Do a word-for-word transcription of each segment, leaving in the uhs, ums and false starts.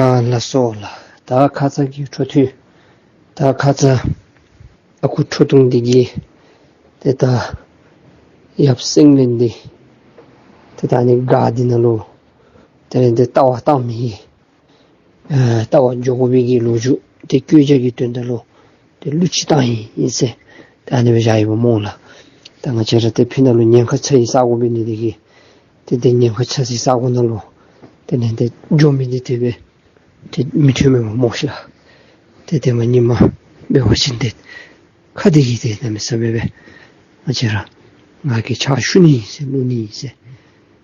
ཨ་ལགས་སོ་ལགས། ད་ཁ་ཙ་གི་འཕྲོ་མཐུད། ད་ཁ་ཙ་ཨ་ཁུ་ཁྲོ་ཐུང་འདི་གིས་ཏེ་ད་ཡབ་སེང་བློན་འདི་ཏེ་ད་ཨ་ནི་སྒར་འདི་ནང་ལུ་དེ་ལས་ཏེ་ལྟ་བར་བཏང་མི་གི་ཨ་ལྟ་བར་འགྱོ་དགོ་པའི་གི་ལོ་རྒྱུས་ཏེ་བཀོད་རྒྱ་གི་དོན་དག་ལུ་ཏེ་གླུ་ཅིག་བཏང་ཡི་ཟེར་ད་ཨ་ནི་སྦེ་བཞག་ཡི་པ་སྨོ་ལགས། ད་ང་བཅས་ར་ཏེ་ཕི་ནང་ལུ་ཉེན་ཁ་ཆེ་བའི་ས་གོ་འབད་ནི་འདི་གིས་ཏེ་ཏེ་ཉེན་ཁ་ཆེ་བའི་ས་གོ་ནང་ལུ་དེ་ལས་ཏེ་འགྱོ་མི་འདི་དེ་སྦེ་ཏེ་མི་འཐོན་མས་པ་སྨོ་ཤིག་ལགས། ཏེ་ཏེ་མ་ཉི་མ་འབད་བ་ཅིན་ཏེ་ཁ་འདི་གིས་ཏེ་གནམ་མེད་ས་མེད་སྦེ་ང་བཅས་ར་ང་གིས་ཕྱག་ཞུ་ནི་ཟེར་བློ་ནི་ཟེར་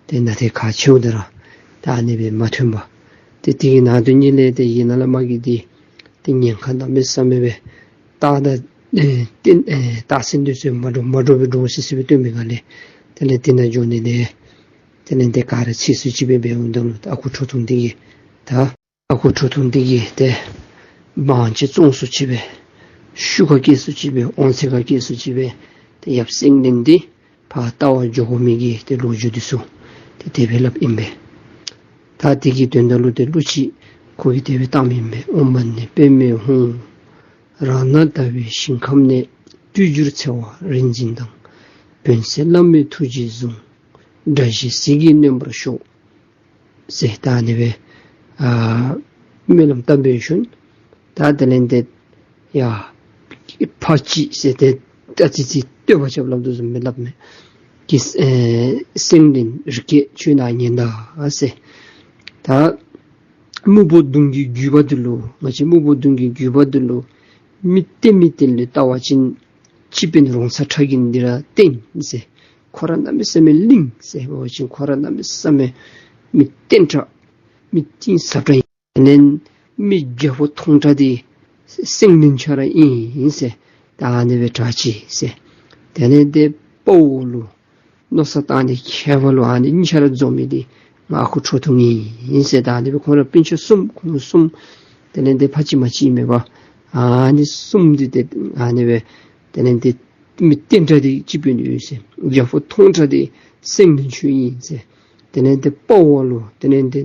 ཏེ་ན་ཏེ་ཁག་ཆེཝ་ད་ར་ད་ཨ་ནི་སྦེ་མ་འཐོན་པར་ཏེ་དེ་གི་ནང་དོན་ཉིད་ལས་ཏེ་ཡི་ནང་ལས་མ་གི་འདི་ཏེ་ཉེན་ཁ་གནམ་མེད་ས་མེད་སྦེ་ད་ད་ཨེ་ཏེ་ཨེ་ད་སེང་འདི་ཚུ་མ་འདྲཝ་མ་འདྲཝ་སྦེ་འདྲོག་སི་སི་སྦེ་སྟོན་མི་ག་ལས་དེ་ལས་དེ་ནང་འགྱོ་ནི་ལས་དེ་ལས་ཏེ་ག་ར་ཚིག་སུ་ཅིག་སྦེ་འབདཝ་ད་ལུ་ཨ་ཁུ་ཁྲོ་ཐུང་འདི་གིས་ད་ཨ་ཁུ་ཁྲོ་ཐུང་འདི་གིས་ཏེ་དབང་ཅིག་བཙོང་སུ་ཅིག་སྦེ་ཤུགས་ཁ་སྐྱེད་སུ་ཅིག་སྦེ་དབང་ཚད་ཁ་སྐྱེད་སུ་ཅིག་སྦེ་ཏེ་ཡབ་སེང་བློན་འདི་ཕར་ལྟ་བར་འགྱོ་དགོ་མི་གི་ཏེ་ལོ་རྒྱུས་འདི་ཚུ་ཏེ་དེ་སྦེ་སླབ་ཨིན་པས། ད་དེ་གི་དོན་དག་ལུ་ཏེ་གླུ་ཅིག་ཁོ་གིས་དེ་སྦེ་བཏངམ་ཨིན་པས། ཨོཾ་མ་ཎི་པདྨེ་ཧཱུྃ། རཏྣ་ཟླ་བའི་ཞིང་ཁམས་ནས། དུས་འགྱུར་ཚེ་དབང་རིག་འཛིན་དང་། བོན་གསལ་བླ་མའི་ཐུགས་རྗེས་བཟུང་། དགྲ་བཞི་ཟིལ་གྱིས་གནོན་པར་ཤོག་ཟེར་ད་ཨ་ནི་སྦེ་ཨ་སྨོན་ལམ་བཏབ་པའི་ཤུལ་ད་དེ་ལས་ཏེ་ཡ་ཕར་ཅིག་ཟེར་ཏེ་ད་ཙི་ཙི་བསྟོད་པ་རྐྱབ་སླབ་དོ་བཟུམ་སྦེ་སླབ་མས། ཀྱི་ཨེ་སེང་བློན་རིགས་བརྒྱད་ཁྱོད་ནཱ་ཉན་ད་ཟེར། ད་སྨུག་པོ་གདོང་གི་རྒྱུད་པ་འདི་ལུ་ང་བཅས་སྨུག་པོ་གདོང་གི་རྒྱུད་པ་འདི་ལུ་མི་བརྟན་མི་བརྟན་ལུ་བལྟ་བ་ཅིན་སྤྱི་དཔོན་རོང་ཚ་ཁྲ་རྒན་འདི་ར་བརྟན་ཟེར། ཁོ་ར་གནམ་མེད་ས་མེད་བརླིང་ཟེར། འབད་བ་ཅིན་ཁོ་ར་གནམ་མེད་ས་མེད་མི་བརྟན་དྲགས་མི་གཏིང་ཟབ་དྲགས་ཨིན། དེ་ལས་མི་རྒྱལ་པོ་མཐོང་དྲགས་འདི་སེང་བློན་ཁྱོད་ར་ཨིན་ཟེར། ད་ཨ་ནི་སྦེ་གྲགས་ཅི་ཟེར། དེ་ལས་ཏེ་དཔའ་བོ་ལུ་མནོ་བསམ་བཏང་ནི་ཁྱད་པར་ལུ་ཨ་ནི་གཉིས་ཆ་ར་འཛོམས་མི་འདི་ང་ཨ་ཁུ་ཁྲོ་ཐུང་ཨིན་ཟེར། ད་ཨ་ནི་སྦེ་ཁོང་ར་སྤུན་ཆ་གསུམ་ཁོང་གསུམ་དེ་ལས་ཏེ་ཕ་གཅིག་མ་གཅིག་མེད་པར་ཨ་ནི་གསུམ་འདི་ཏེ་ཨ་ནི་སྦེ་དེ་ལས་ཏེ་མི་བརྟན་དྲགས་འདི་སྤྱི་དཔོན་ཨིན་ཟེར། རྒྱལ་པོ་མཐོང་དྲགས་འདི་སེང་བློན་ཁྱོད་ཨིན་ཟེར། དེ་ལས་ཏེ་དཔའ་བོ་ལུ་དེ་ལས་ཏེ་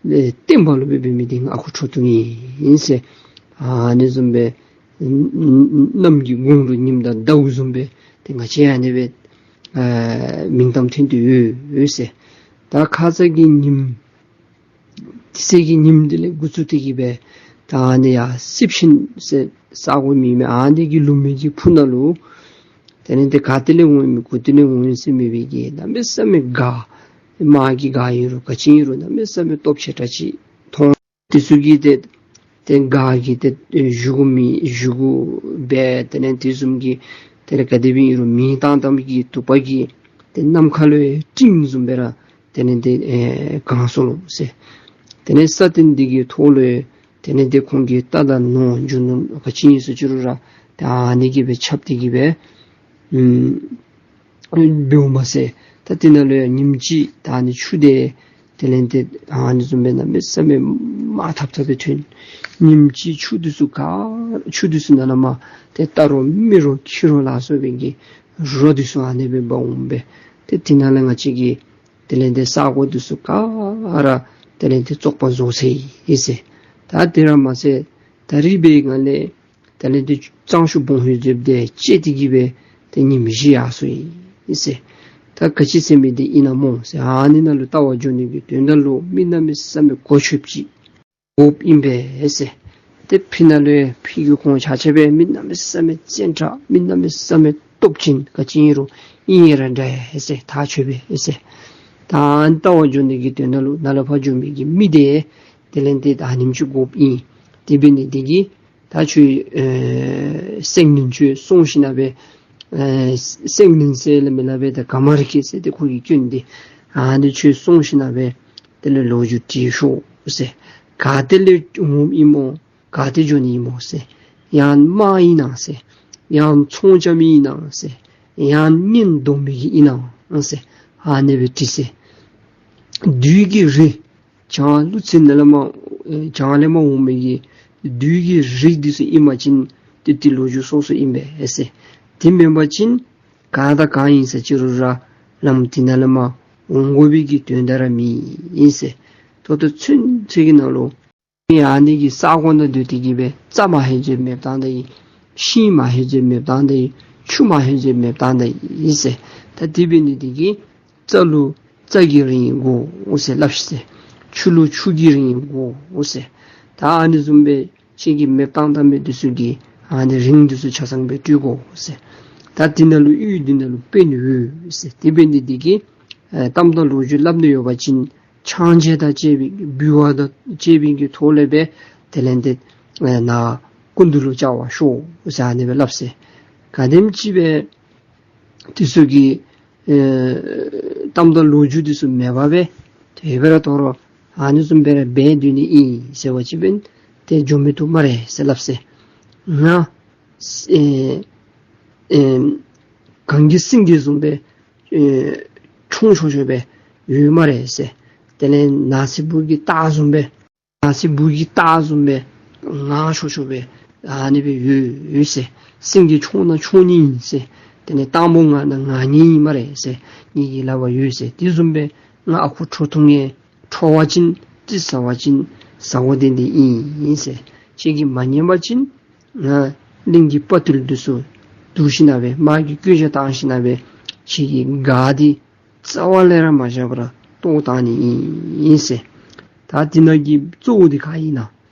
ཨེ་བརྟན་པ་ལུ་འབད་འབད་མི་འདི་ང་ཨ་ཁུ་ཁྲོ་ཐུང་ཨིན་ཟེར། ཨ་ནི་བཟུམ་སྦེ་གནམ་གྱི་གུང་ལུ་ཉིམ་དང་ཟླཝ་བཟུམ་སྦེ་ཏེ་ང་བཅས་ཨ་ནི་སྦེ་ཨ་མིང་གཏམ་ཐོན་ཏེ་ཡོད་ཟེར། ད་ཁ་ཙ་གི་ཉིམ་དེ་ཚེ་གི་ཉིམ་འདི་ལས་འགོ་བཙུགས་ཏེ་གི་སྦེ་ད་ཨ་ནི་ཡ་སྲིབ་ཆེན་ཟེར་ས་གོ་མེད་མི་ཨ་ནི་གི་ལུང་མའི་གི་ཕུ་ནང་ལུ་དེ་ལས་ཏེ་ག་ཏེ་ལས་འོང་མི་གུ་ཏེ་ལས་འོང་ཟེར་མེད་པའི་གི་གནམ་མེད་ས་མེད་སྒར་དམག་གི་སྒར་ཨིན་རུང་ག་ཅི་ཨིན་རུང་གནམ་མེད་ས་མེད་སྟོབས་ཆེ་དྲགས་ཅིག་མཐོང་། དེ་ཚུ་གིས་ཏེ་ཏེ་སྒར་གྱི་ཏེ་བཞེས་སྒོ་མེད་བཞེས་སྒོ་འབད་དེ་ལས་དེ་བཟུམ་གྱི་དེ་ལས་ག་དེ་སྦེ་ཨིན་རུང་མེ་བཏང་བཏངམ་གི་དུ་པ་གིས་ཏེ་ནམ་མཁའ་ལུ་སྤྲིན་བཟུམ་སྦེ་ར་དེ་ལས་ཏེ་ཨེ་གང་སོ་ལོ་ཟེར། དེ་ལས་ས་སྟེང་འདི་གི་ཐོག་ལུ་དེ་ལས་ཏེ་ཁོང་གི་རྟ་དང་ནོར་རྒྱུ་ནོར་ག་ཅི་ཨིན་ཟེར་ཅི་རུང་ར་ཏེ་ཨ་ནི་གིས་སྦེ་ཁྱབ་སྟེ་གི་སྦེ་ཨུམ་འབདཝ་མ་ཚད་ད་དེ་ནང་ལུ་ཡང་ཉིམ་ཅིག་ད་ཨ་ནི་ཆུ་འདི་དེ་ལས་ཏེ་ཨ་ནི་བཟུམ་སྦེ་གནམ་མེད་ས་མེད་དམག་ཐབས་ཐབས་སྦེ་ཐོན། ཉིམ་ཅིག་ཆུ་འདི་ཚུ་ག་ཆུ་འདི་ཚུ་ནང་ན་མར་ཏེ་རྟ་རོ་མི་རོ་ཁྱི་རོ་ལ་སོགས་པའི་གི་རོ་འདི་ཚུ་ཨ་ནི་སྦེ་འབག་འོང་སྦེ་ཏེ་དེ་ནང་ལས་ང་བཅས་ཀྱི་དེ་ལས་ཏེ་ས་གོ་འདི་ཚུ་ག་ར་དེ་ལས་ཏེ་བཙོག་པ་བཟོ་ཚར་ཡི་ཟེར། ད་དེ་ར་མ་ཚད་ད་རིས་འབད་སྒང་ལས་དེ་ལས་ཏེ་གཙང་ཆུ་སྦོམ་ཧོད་འཛེགས་ཏེ་བཅད་དེ་གི་སྦེ་ཏེ་ཉིམ་བཞི་ཡར་སོ་ཡི་ཟེར། ད་ག་ཅི་ཟེར་མི་འདི་ཨིན་ན་སྨོ་ཟེར། ཨ་ནི་ནང་ལུ་ལྟ་བར་འགྱོ་ནི་གི་དོན་དག་ལུ་མི་གནམ་མེད་ས་མེད་གོ་ཆོདཔ་ཅིག་དགོཔ་ཨིན་པས་ཟེར། ཏེ་ཕི་ནང་ལུ་ཕི་གི་ཁོང་ཆ་ཁྱབ་སྦེ་མི་གནམ་མེད་ས་མེད་བཙན་དྲགས་མི་གནམ་མེད་ས་མེད་སྟོབས་ཅན་ག་ཅི་ཨིན་རུང་ཨིན་ཡ་ར་འདྲ་ཡ་ཟེར་ཐག་ཆོད་པས་ཟེར། ད་ལྟ་བར་འགྱོ་ནི་གི་དོན་དག་ལུ་ནཱ་ལས་ཕར་འགྱོ་མི་གི་མི་འདི་དེ་ལས་ཏེ་ད་ཉིམ་ཅིག་དགོཔ་ཨིན། དེ་འབད་ནི་འདི་གིས་ད་ཁྱོད་ཨེ་སེང་བློན་ཁྱོད་སོང་ཞིནམ་སྦེ་ཨེ་སེང་བློན་ཟེར་སླབ་མི་ལགས་སྦེ་ད་ག་མ་ར་ཁེ་ཟེར་ཏེ་ཁོ་གི་སྐྱོན་འདི་ཨ་ནི་ཁྱོད་སོང་ཞིནམ་སྦེ་དེ་ལས་ལོ་རྒྱུས་དྲི་ཤོག་ཟེར། ག་ཏེ་ལས་འོངམ་ཨིན་སྨོ། ག་ཏེ་འགྱོ་ནི་ཨིན་སྨོ་ཟེར། ཡང་དམག་ཨིན་ན་ཟེར། ཡང་ཚོང་རྐྱབ་མི་ཨིན་ན་ཟེར། ཡང་གཉེན་སྡོམ་མི་གི་ཨིན་ན་ཟེར། ཨ་ནི་སྦེ་དྲིས་ཟེར། བདུད་ཀྱི་རིགས་བྱང་ཀླུ་བཙན་ནང་ལས་མར་ཨེ་བྱང་ལས་མར་འོང་མི་གི་བདུད་ཀྱི་རིགས་འདི་ཚུ་ཨིན་པ་ཅིན་ཏེ་ཏེ་ལོ་རྒྱུས་སོ་སོ་ཨིན་པས་ཟེར། དེ་མེན་པ་ཅིན་ག་དང་ག་ཨིན་ཟེར་ཅི་རུང་ར་ལམ་འདི་ནང་ལས་མར་འོང་དགོ་པའི་གི་དོན་དག་ར་མེད་ཨིན་ཟེར། ད་ལྟོ་ཚུན་ཚོད་ཀྱི་ནང་ལུ་ ཨ་ནི་གི་ས་གོ་ནང་སྡོད་དེ་གི་སྦེ་རྩྭ་མ་ཧེ་ཟེར་མེདཔ་བཏང་ད་ཡི། ཤིང་མ་ཧེ་ཟེར་མེདཔ་བཏང་ད་ཡི། ཆུ་མ་ཧེ་ཟེར་མེདཔ་བཏང་ད་ཡི་ཟེར། ད་དེ་འབད་ནི་དེ་གིས་རྩྭ་ལུ་རྩྭ་གི་རིན་དགོ་ཟེར་སླབ་ཤིག་ཟེར། ཆུ་ལུ་ཆུ་གི་རིན་དགོ་ཟེར། ད་ཨ་ནི་བཟུམ་སྦེ་ཁྱེད་ཀྱིས་མེདཔ་བཏང་བཏང་མི་འདི་ཚུ་གི་ཨ་ནི་རིན་འདི་ཚུ་ཆ་ཚང་སྦེ་སྤྲོད་དགོ་ཟེར། ད་དེ་ནང་ལུ་ཡུལ་འདི་ནང་ལུ་དཔོན་ཡོད་ཟེར། དེ་འབད་ནི་དེ་གིས་ཨེ་གཏམ་དང་ལོ་རྒྱུས་སླབ་ནི་ཡོད་པ་ཅིན་ཕྱག་རྗེས་དང་བཅས་པའི་འབུལ་བ་དང་བཅས་པའི་གི་ཐོག་ལས་སྦེ་དེ་ལས་ཏེ་ཨེ་ནཱ་སྐུ་མདུན་ལུ་བཅར་བར་ཤོག་ཟེར་ཨ་ནི་སྦེ་སླབ་ཟེར། ག་དེམ་ཅིག་སྦེ་དེ་ཚུ་གིས་ཨེ་གཏམ་དང་ལོ་རྒྱུས་དེ་ཚུ་མེད་པར་སྦེ་དེ་སྦེ་ར་དོ་རུང་ཨ་ནི་བཟུམ་སྦེ་ར་འབད་སྡོད་ནི་ཨིན་ཟེར་བ་ཅིན་འབདན་ཏེ་འགྱོ་མི་བཏུབ་སྨ་རེ་ཟེར་སླབ་ཟེར། ང་ཨེ་ཨེ་གངས་ཀྱི་སེང་གེ་བཟུམ་སྦེ་ཨེ་མཆོང་ཆོག་ཆོག་སྦེ་ཡོད་སྨ་རེ་ཟེར། དེ་ལས་ནགས་ཚལ་སྦུག་གི་སྟག་བཟུམ་སྦེ་ནགས་ཚལ་སྦུག་གི་སྟག་བཟུམ་སྦེ་ངར་ཆོག་ཆོག་སྦེ་ཨ་ནི་སྦེ་ཡོད་ཡོད་ཟེར། སེང་གེ་མཆོང་ན་མཆོང་ནི་ཨིན་ཟེར། དེ་ལས་སྟག་མོ་ངར་ན་ངར་ནི་ཨིན་སྨ་རེ་ཟེར། ངེ་གི་ལག་པར་ཡོད་ཟེར། དེ་བཟུམ་སྦེ་ང་ཨ་ཁུ་ཁྲོ་ཐུང་ཡང་ཁྲོ་བ་ཅིན་ཏེ་ཟ་བ་ཅིན་ཟ་འོ་དེ་འདི་ཨིན་ཟེར། ཁྱེད་ཀྱིས་མ་ཉན་པ་ཅིན་ང་གླིང་གི་དཔའ་བརྟུལ་འདི་ཚུ་བསྡུ་ཞིན་ན་སྦེ་དམག་གི་བཀོད་རྒྱ་བཏང་ཞིན་ན་སྦེ་ཁྱེད་ཀྱི་སྒར་འདི་རྩ་བ་ལས་ར་མ་བཞག་པར་བཏོག་བཏང་ནི་ཨིན་ཟེར། ད་འདི་ནང་གི་གཙོ་བོ་འདི་ག་ཨིན་ན།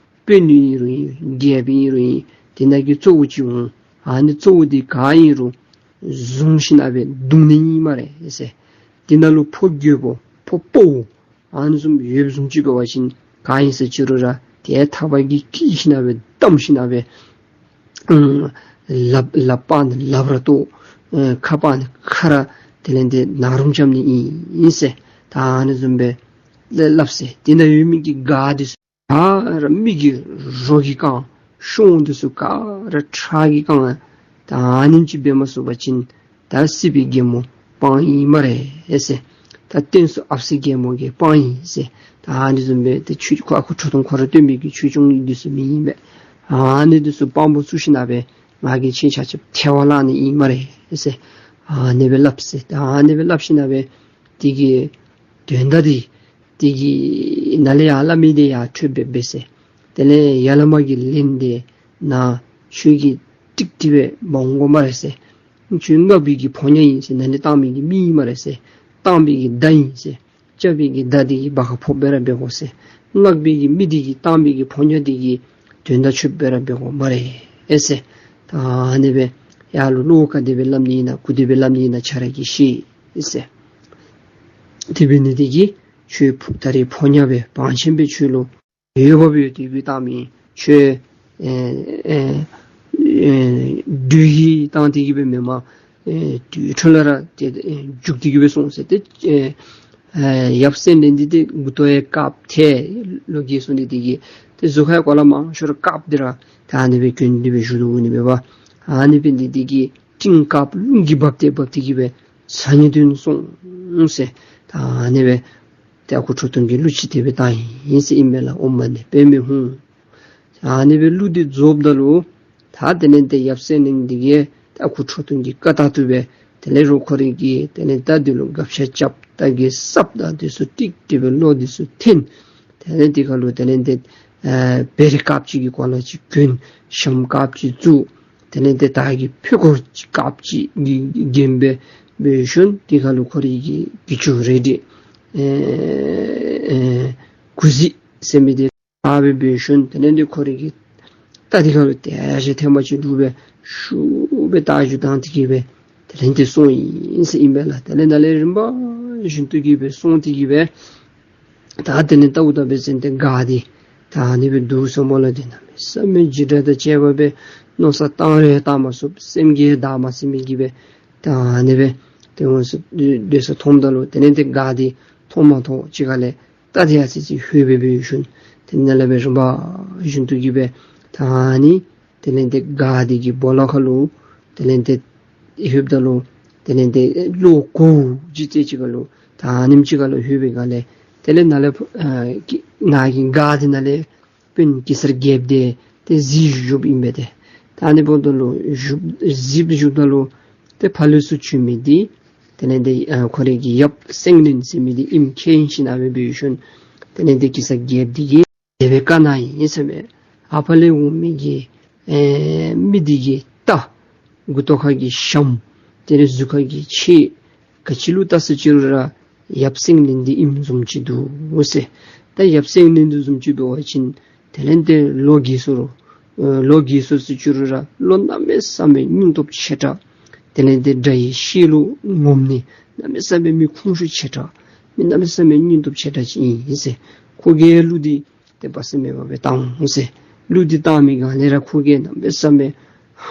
དཔོན་ཨིན་རུང་ཨིན། རྒྱལཔོ་ཨིན་རུང་ཨིན། འདི་ནང་གི་གཙོ་བོ་ཅིག་འོང་། ཨ་ནི་གཙོ་བོ་འདི་ག་ཨིན་རུང་བཟུང་ཞིན་ན་སྦེ་བརྡུང་ནི་ཨིན་སྨ་རེ་ཟེར། འདི་ནང་ལུ་ཕོ་རྒོད་པོ་ཕོ་དཔའ་བོ་ཨ་ནི་བཟུམ་ཡོདཔ་བཟུམ་ཅིག་འབད་བ་ཅིན་ག་ཨིན་ཟེར་ཅི་རུང་ར་ཏེ་ཐག་པ་གིས་བཀལ་ཞིན་ན་སྦེ་བསྡམས་ཞིན་ན་སྦེ་ཨུམ་ལགཔ་ལགཔ་ནི་ལགཔ་ར་བཏོག། ཨེ་ཁ་པར་ནི་ཁ་ར་དེ་ལས་ཏེ་ནག་རུམ་རྐྱབ་ནི་ཨིན་ཟེར། ད་ཨ་ནི་བཟུམ་སྦེ་སླབ་ཟེར། དེ་ནང་ཡོད་མི་གི་སྒར་འདི་ཚུ་ག་ར་མི་གིས་རོ་གིས་བཀང་། གཤོང་འདི་ཚུ་ག་ར་ཁྲག་གིས་བཀང་། ད་ཨ་ནེམ་ཅིག་འབད་མ་ཚུགས་པ་ཅིན་ད་སྲིད་པའི་རྒྱལ་མོ་སྤང་ཨིན་སྨ་རེ་ཟེར། ད་གཏན་སུ་ཨཔ་སྲིད་རྒྱལ་མོ་གིས་སྤང་ཨིན་ཟེར། ད་ཨ་ནི་བཟུམ་སྦེ་ཏེ་ཆོས་ཁོ་ཨ་ཁུ་ཁྲོ་ཐུང་ཁོ་ར་སྟོན་པའི་གི་ཆོས་སྐྱོང་འདི་ཚུ་མི་ཨིན་པས། ཨ་ནི་འདི་ཚུ་དཔང་པོ་བཙུགས་ཞིན་ན་སྦེ་ང་གིས་ཁྱེད་ཆ་ཁྱབ་ཐལ་བར་བརླག་ནི་ཨིན་སྨ་རེ་ཟེར། ཨ་ནི་སྦེ་སླབ་ཟེར། ད་ཨ་ནི་སྦེ་སླབ་ཞིན་ན་སྦེ་དེ་གི་དོན་དག་འདི་དེ་གི་ནཱ་ལས་ཡར་སླབ་མི་འདི་ཡར་འཕྲོ་འབད་འབད་ཟེར། དེ་ལས་ཡར་ལས་མར་གྱི་ལན་འདི་ནཱ་ཁྱོད་ཀྱིས་ཀྲིག་ཀྲི་སྦེ་འབག་འོང་དགོ་སྨ་རེ་ཟེར། ཁྱོད་མངགས་པའི་གི་ཕོ་ཉ་ཨིན་ཟེར། ནཱ་ལས་བཏང་མི་གི་མི་ཨིན་སྨ་རེ་ཟེར། བཏང་མི་གི་མདའ་ཨིན་ཟེར། རྐྱབ་པའི་གི་མདའ་འདི་གིས་བ་ཁ་ཕོགཔ་སྦེ་ར་འབད་དགོ་ཟེར། མངགས་པའི་གི་མི་འདི་གིས་བཏང་མི་གི་ཕོ་ཉ་འདི་གིས་དོན་དག་ཆོདཔ་སྦེ་ར་འབད་དགོ་སྨ་རེ་ཟེར། ད་ཨ་ནི་སྦེ་ཡར་ལུ་བློ་ག་དེ་སྦེ་སླབ་ནི་ཨིན་ན་གུ་དེ་སྦེ་སླབ་ནི་ཨིན་ན་ཁྱོད་ར་གིས་ཤེས་ཟེར། དེ་འབད་ནི་འདི་གིས་ཁྱོད་ཕོ་ད་རེས་ཕོ་ཉ་སྦེ་བང་ཆེན་སྦེ་ཁྱོད་ལུ་ཡོད་པ་སྦེ་ཡོད་དེ་གི་བཏང་མི་ཁྱོད་ཨེ་ཨེ་ཨེ་བདུད་ཀྱིས་བཏང་སྟེ་གི་སྦེ་མེན་པར་ཨེ་དུས་འཕྲོ་ལས་ར་ཏེ་ཨེ་རྒྱུག་སྟེ་གི་སྦེ་སོང་ཟེར། ཏེ་ཨེ་ཨེ་ཡབ་སེང་བློན་འདི་ཏེ་མགུ་ཏོ་ཡང་དཀརཔོ་ཏེ་ལོ་རྒས་སོང་ནི་འདི་གིས་ཏེ་གཟུགས་ཁར་གོ་ལ་མང་ཤོས་ར་དཀརཔོ་འདི་ར་ད་ཨ་ནི་སྦེ་གྱོན་ཏེ་སྦེ་བཞུགས་དོ་ནི་མས་པ། ཨ་ནི་འབད་ནི་འདི་གིས་སྤྲིན་དཀརཔོ་རླུང་གིས་འབག་སྟེ་འབག་སྟེ་གི་སྦེ་ས་ཉི་དོན་སོང་ཟེར། ད་ཨ་ནི་སྦེ་ཏེ་ཨ་ཁུ་ཁྲོ་ཐུང་གིས་གླུ་ཅིག་དེ་སྦེ་བཏང་ཡི་ཟེར་ཨིན་པས་ལགས། ཨོཾ་མ་ཎི་པདྨེ་ཧཱུྃ། ཨ་ནི་སྦེ་གླུ་འདི་རྫོགསཔ་ད་ལུ་ད་དེ་ལས་ཏེ་ཡབ་སེང་བློན་འདི་གིས་ཏེ་ཨ་ཁུ་ཁྲོ་ཐུང་གི་བཀའ་ལྟར་དུ་སྦེ་དེ་ལས་རོགས་ཁོ་རའི་གི་དེ་ལས་རྟ་འདི་ལུ་སྒ་ཆས་རྐྱབ། རྟ་གི་སྲབ་དང་འདི་ཚུ་ཀྲིག་ཀྲི་སྦེ་ལོག་འདི་ཚུ་འཐེན། དེ་ལས་འདི་ཁར་ལུ་དེ་ལས་ཏེ་ཨེ་བེ་རི་དཀརཔོ་ཅིག་གི་གོ་ལ་ཅིག་གྱོན། ཞྭམོ་དཀརཔོ་ཅིག་བཙུགས། དེ་ལས་ཏེ་དར་གྱི་ཕུད་སྐོར་ཅིག་དཀརཔོ་ཅིག་གིས་བརྒྱན་སྦེ་འབད་ཞིནམ་འདི་ཁར་ལུ་ཁོ་རའི་གི་གྱི་ཅུང་རལ་གྲི་ཨེ་ཨེ་གུ་ཟི་ཟེར་མི་འདི་ཨ་སྦེ་འབད་ཞིནམ་དེ་ལས་ཏེ་ཁོ་རའི་གི་རྟ་འདི་ཁར་ལུ་ཏེ་ཨ་ཞེ་ཐེངས་མ་ཅིག་འདུག་སྦེ་ཤུགས་སྦེ་རྟ་རྒྱུག་བཏང་སྟེ་གི་སྦེ་དེ་ལས་ཏེ་སོང་ཡི་ཟེར་ཨིན་པས་ལགས། དེ་ལས་ནཱ་ལས་རིམ་པ་བཞིན་དུ་གི་སྦེ་སོང་སྟེ་གི་སྦེ་ད་དེ་ལས་ལྟཝ་ད་འབད་བ་ཅིན་ཏེ་སྒར་འདི་ད་ཨ་ནི་སྦེ་འདུག་ཟེར་སྨོ་ལགས། ཏེ་གནམ་མེད་ས་མེད་འཇིགས་སྐྲག་དང་བཅས་པ་སྦེ་མནོ་བསམ་བཏང་རུང་བཏང་མ་ཚུགས། སེམས་ཀྱིས་བདག་མ་ཟིན་མི་གི་སྦེ་ད་ཨ་ནི་སྦེ་ཏེ་འོང་ས་སྡོད་ས་མཐོངམ་ད་ལུ་དེ་ལས་ཏེ་སྒར་འདི་མཐོང་མ་མཐོང་ཅིག་ཁ་ལས་རྟ་འདི་ཡར་སི་སི་ལྷོད་སྦེ་འབད་ཞིནམ་དེ་ནང་ལས་སྦེ་རིམ་པ་བཞིན་དུ་གི་སྦེ་ད་ཨ་ནི་དེ་ལས་ཏེ་སྒར་འདི་གི་སྦོ་ལོགས་ཁར་ལུ་དེ་ལས་ཏེ་ལྷོདཔ་ད་ལུ་དེ་ལས་ཏེ་ལོག་གོ་ཅིག་ཙེ་ཅིག་ཁར་ལུ་ད་ཨ་ནེམ་ཅིག་ཁར་ལུ་ལྷོད་པའི་སྒང་ལས་དེ་ལས་ནཱ་ལས་ཨ་ནཱ་གི་སྒར་འདི་ནང་ལས་དཔོན་གེ་སར་རྒྱལཔོ་འདི་ཏེ་གཟིགས་བཞུགསཔ་ཨིན་པས་ཏེ། ད་ཨ་ནི་འབདཝ་ད་ལུ་བཞུགས་གཟིགས་བཞུགསཔ་ད་ལུ་ཏེ་ཕར་ལས་ཚུར་བྱོན་མི་འདི་དེ་ལས་ཏེ་ཨ་ཁོ་རའི་གི་ཡབ་སེང་བློན་ཟེར་མི་འདི་ཨིནམ་མཁྱེན་ཞིན་ན་སྦེ་འབད་ཞིནམ་དེ་ལས་ཏེ་གེ་སར་རྒྱལཔོ་འདི་གིས་དེ་ དཀར་ནག་ཨིན་ཟེར་མས། ཨ་ཕ་ལས་འོང་མི་གི་ཨེ་མི་འདི་གི་རྟ་མགུ་ཏོ་ཁ་གི་ཞྭམོ་དེ་ལས་གཟུགས་ཁ་གི་ཕྱེད་ག་ཅི་ལུ་བལྟ་ཟེར་ཅི་རུང་ར་ཡབ་སེང་བློན་འདི་ཨིནམ་བཟུམ་ཅིག་འདུག་ཟེར། ད་ཡབ་སེང་བློན་འདི་བཟུམ་ཅིག་འབད་བ་ཅིན་དེ་ལས་ཏེ་ལོ་རྒས་སོ་རུང་ཨེ་ལོ་རྒས་སོ་ཟེར་ཅི་རུང་ར་ལོ་གནམ་མེད་ས་མེད་སྙིང་སྟོབས་ཆེ་དྲགས། དེ་ལས་ཏེ་དགྲ་ཡི་ཤེད་ལུ་ངོམ་ནི་གནམ་མེད་ས་མེད་མི་ཁུངས་ཤུགས་ཆེ་དྲགས། མི་གནམ་མེད་ས་མེད་སྙིང་སྟོབས་ཆེ་དྲགས་ཅིག་ཨིན་ཟེར། ཁོ་གི་གླུ་འདི་ཏེ་སྦ་གསང་མེད་པར་སྦེ་བཏང་འོང་ཟེར། གླུ་འདི་བཏང་མི་སྒང་ལས་ར་ཁོ་གིས་གནམ་མེད་ས་མེད་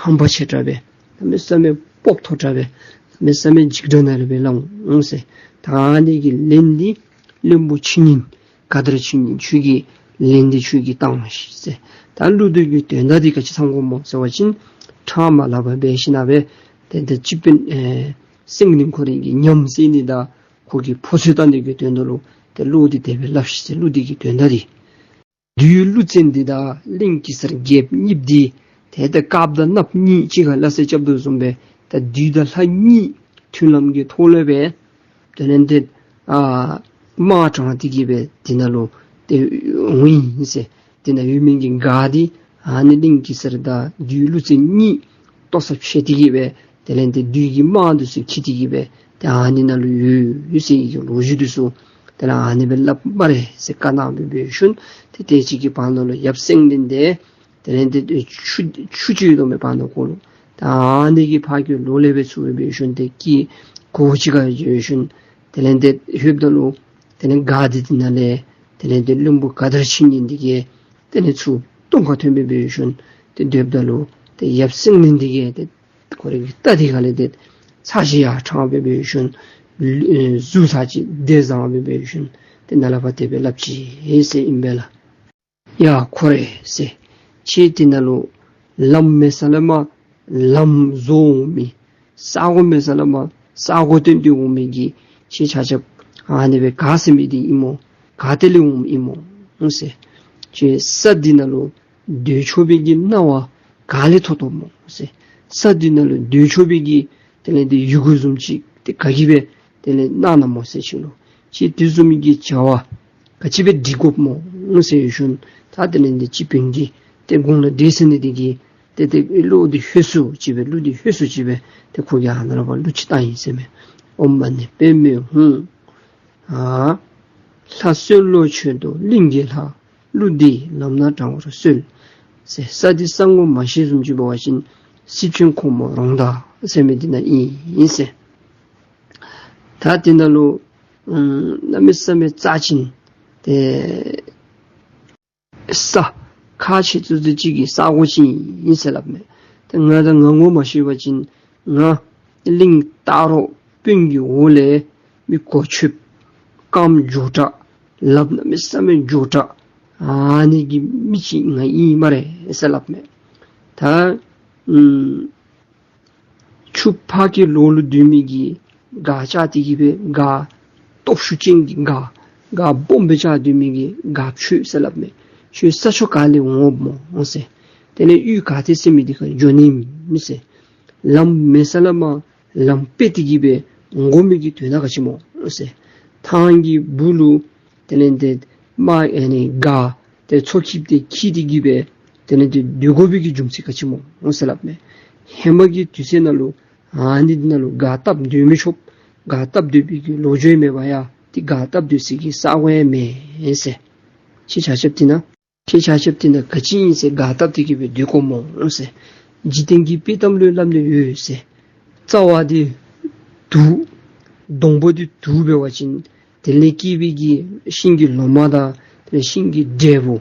ཧམ་པ་ཆེ་དྲགས་སྦེ་གནམ་མེད་ས་མེད་སྤོབས་མཐོ་དྲགས་སྦེ་གནམ་མེད་ས་མེད་འཇིགས་སྐྲག་ནང་ལས་སྦེ་སླབ་འོང་ཟེར། ད་ཨ་ནི་གི་ལན་འདི་བློན་པོ་ཕྱི་ཉིན་ག་དར་ཕྱི་ཉིན་ཁྱོད་ཀྱིས་ལན་འདི་ཁྱོད་ཀྱིས་བཏང་ཤིག་ཟེར། ད་གླུ་འདི་གི་དོན་དག་འདི་ག་ཅི་ཚང་དགོཔ་སྨོ་ཟེར་བ་ཅིན་ཕྲང་མ་ལག་པར་འབད་ཞིནམ་ལས་ཏེ་ཏེ་སྤྱི་དཔོན་ཨེ་སེང་བློན་ཁོ་རའི་གི་ཉམས་སད་ནི་དང་ཁོ་གི་ཕོ་ཚོད་བཏང་ནི་གི་དོན་དག་ལུ་ཏེ་གླུ་འདི་དེ་སྦེ་སླབ་ཤིག་ཟེར། གླུ་འདི་གི་དོན་དག་འདི། བདུད་ཀླུ་བཙན་འདི་དང་གླིང་གེ་སར་རྒྱལཔོ་གཉིསཔོ་འདི་ཏེ་ད་སྐབས་དང་གནམ་གཉིས་གཅིག་ཁར་སླ་བསྲེ་རྐྱབ་དོ་བཟུམ་སྦེ་ད་བདུད་དང་ལྷ་གཉིས་མཐུན་ལམ་གྱི་ཐོག་ལས་སྦེ་དེ་ལས་ཏེ་ཨ་དམག་དྲངས་ཏེ་གི་སྦེ་དེ་ནང་ལུ་ཏེ་འོང་ཡི་ཟེར། དེ་ནང་ཡོད་མི་གི་སྒར་འདི་ཨ་ནི་གླིང་གེ་སར་དང་བདུད་ཀླུ་བཙན་གཉིས་ལྟོ་ཚང་ཕྱེ་སྟེ་གི་སྦེ་དེ་ལས་ཏེ་བདུད་ཀྱི་དམག་འདི་ཚུ་འཁྱིད་དེ་གི་སྦེ་ཏེ་ཨ་ནི་ནང་ལུ་ཡོད་ཡོད་ཟེར་གྱི་ལོ་རྒྱུས་འདི་ཚུ་དེ་ལས་ཨ་ནི་སྦེ་སླབ་སྨ་རེ་ཟེར་བཀའ་གནང་སྦེ་འབད་ཞིནམ་ཏེ་དེ་ཅིག་གི་བར་ན་ལུ་ཡབ་སེང་བློན་འདི་དེ་ལས་ཏེ་ཆུ་ཆུ་ཅིག་ཡོད་དོ་མས་བར་ན་ཁོ་ལུ། ད་ཨ་ནི་གི་ཕར་གྱི་ལོགས་ལས་སྦེ་ཚུར་སྦེ་འབད་ཞིནམ་ཏེ་ཀི་གོ་ཅིག་ཁར་འབད་ཞིནམ་དེ་ལས་ཏེ་ལྷོདཔ་ད་ལུ་དེ་ལས་སྒར་འདི་དེ་ནང་ལས་དེ་ལས་ཏེ་བློན་པོ་ག་དར་ཕྱི་ཉིན་འདི་གིས་དེ་ལས་ཚུར་སྟོང་ཁར་ཐོན་སྦེ་འབད་ཞིནམ་ཏེ་སྡོདཔ་ད་ལུ་ཏེ་ཡབ་སེང་བློན་འདི་གིས་ཏེ་ཁོ་རའི་གི་རྟ་འདི་ཁ་ལས་ཏེ་ཚར་གཅིག་ཡར་དྲངས་སྦེ་འབད་ཞིནམ་ཨེ་གཟུགས་ཚར་གཅིག་དེ་བཟུང་སྦེ་འབད་ཞིནམ་ཏེ་ནཱ་ལས་ཕར་དེ་སྦེ་སླབ་ཅི་ཟེར་ཨིན་པས་ལགས། ཡ་ཁོ་རེ་ཟེར། ཁྱེད་དེ་ནང་ལུ་ལམ་མེད་ས་ལས་མར་ལམ་བཟོ་འོང་མི་ས་གོ་མེད་ས་ལས་མར་ས་གོ་སྟོན་ཏེ་འོང་མི་གི་ཁྱེད་ཆ་ཁྱབ་ཨ་ནི་སྦེ་ག་ཟེར་མི་འདི་ཨིན་མོ། ག་ཏེ་ལས་འོངམ་ཨིན་མོ་ཟེར། ཁྱེད་ས་འདི་ནང་ལུ་སྡོད་ཆོག་པའི་གི་གནང་བ་ག་ལས་ཐོབ་དོ་མོ་ཟེར། ས་འདི་ནང་ལུ་སྡོད་ཆོག་པའི་གི་དེ་ལས་ཏེ་ཡི་གུ་བཟུམ་ཅིག་ཏེ་ག་གིས་སྦེ་དེ་ལས་གནང་གནངམ་སྨོ་ཟེར་ཞུ་ལོ། ཁྱེད་དེ་བཟུམ་མའི་གི་བྱ་བ་ག་ཅི་སྦེ་སྒྲིག་དགོཔ་སྨོ་ཟེར་ཞུ་ཞིནམ་ད་དེ་ལས་ཏེ་སྤྱི་དཔོན་གྱིས་ཏེ་དགུང་ལུ་བདེ་ཟེར་ནི་དེ་གིས་ཏེ་ཏེ་གླུ་འདི་ལྷོད་སུ་ཅིག་སྦེ་གླུ་འདི་ལྷོད་སུ་ཅིག་སྦེ་ཏེ་ཁོ་གིས་ཨ་ནཱ་ལས་ཕར་གླུ་ཅིག་བཏང་ཡི་ཟེར་མས། ཨོཾ་མ་ཎི་པདྨེ་ཧཱུྃ། ཨ་ལྷ་གསོལ་ལོ་མཆོད་དོ་གླིང་གི་ལྷ། གླུ་འདི་ལམ་སྣ་དྲང་བར་གསོལ་ཟེར། ས་འདི་ས་ངོ་མ་ཤེས་བཟུམ་ཅིག་འབད་བ་ཅིན་སྲིབ་ཆེན་ཁོ་མོ་རོང་ཟླ་ཟེར་མི་འདི་ནང་ཨིན་ཟེར། ད་དེ་ནང་ལུ་ཨམ་གནམ་མེད་ས་མེད་རྩ་ཆེན་ཏེ་ས་ཁག་ཆེ་ཙི་ཙི་ཅིག་གི་ས་གོ་ཅིག་ཨིན་ཟེར་སླབ་མས། ཏེ་ང་དང་ང་ངོ་མ་ཤེས་པ་ཅིན་ང་གླིང་སྟག་རོང་དཔོན་གྱི་འོག་ལས་མི་གོ་ཆོདཔ་རྐངམ་མགྱོགས་དྲགས་ལགཔ་གནམ་མེད་ས་མེད་མགྱོགས་དྲགས་ཨ་ནི་གི་མི་ཅིག་ང་ཨིན་སྨ་རེ་ཟེར་སླབ་མས། ད་ཨམ་ཆུ་ཕར་གྱི་ལོགས་ལུ་སྡོད་མི་གི་སྒར་བཅག་སྟེ་གི་སྦེ་སྒར་སྟོབས་ཤུགས་ཅན་གྱི་སྒར་སྒར་སྦོམ་སྦེ་བཅགས་སྡོད་མི་གི་སྒརཔ་ཆོས་ཟེར་སླབ་མས། ཁྱོད་ས་ཕྱོགས་ག་ལས་འོངམ་སྨོ་ཟེར། དེ་ལས་གཡུས་ག་ཏེ་ཟེར་མི་འདི་ཁར་འགྱོ་ནི་ཨིན་ཟེར། ལམ་མེད་ས་ལས་མར་ལམ་སྤེལ་ཏེ་གི་སྦེ་འོང་དགོ་མི་གི་དོན་དག་ག་ཅི་སྨོ་ཟེར། ཐང་གི་སྦུག་ལུ་དེ་ལས་ཏེ་མར་ཨ་ནི་སྒར་ཏེ་མཚོ་འཁྱིལ་ཏེ་འཁྱིལ་ཏེ་གི་སྦེ་དེ་ལས་ཏེ་སྡོད་དགོ་པའི་གི་རྒྱུ་མཚན་ག་ཅི་སྨོ་ཟེར་སླབ་མས། ཧེ་མ་གི་དུས་ཚོད་ནང་ལུ་ཨ་ནི་འདི་ནང་ལུ་སྒར་བཏབ་སྡོད་མི་ཆོགཔ་སྒར་བཏབ་སྡོད་པའི་གི་ལོ་རྒྱུས་མེད་པ་ཡ། ཏེ་སྒར་བཏབ་སྡོད་སའི་གི་ས་གོ་ཡང་མེད་ཟེར། ཁྱེད་ཆ་ཁྱབ་དེ་ནང་ཁྱེད་ཆ་ཁྱབ་དེ་ནང་ག་ཅི་ཨིན་ཟེར་སྒར་བཏབ་སྟེ་གི་སྦེ་སྡོད་དགོཔ་སྨོ་ཟེར། འཇིག་རྟེན་གྱི་དཔེ་གཏམ་ལུ་སླབ་ནི་ཡོད་ཟེར། རྩ་བ་འདི་དུག། སྡོང་པོ་འདི་དུག་འབད་བ་ཅིན་དེ་ལས་སྐྱེས་པའི་གི་ཤིང་གི་ལོ་མ་དང་དེ་ལས་ཤིང་གི་འབྲས་བུ་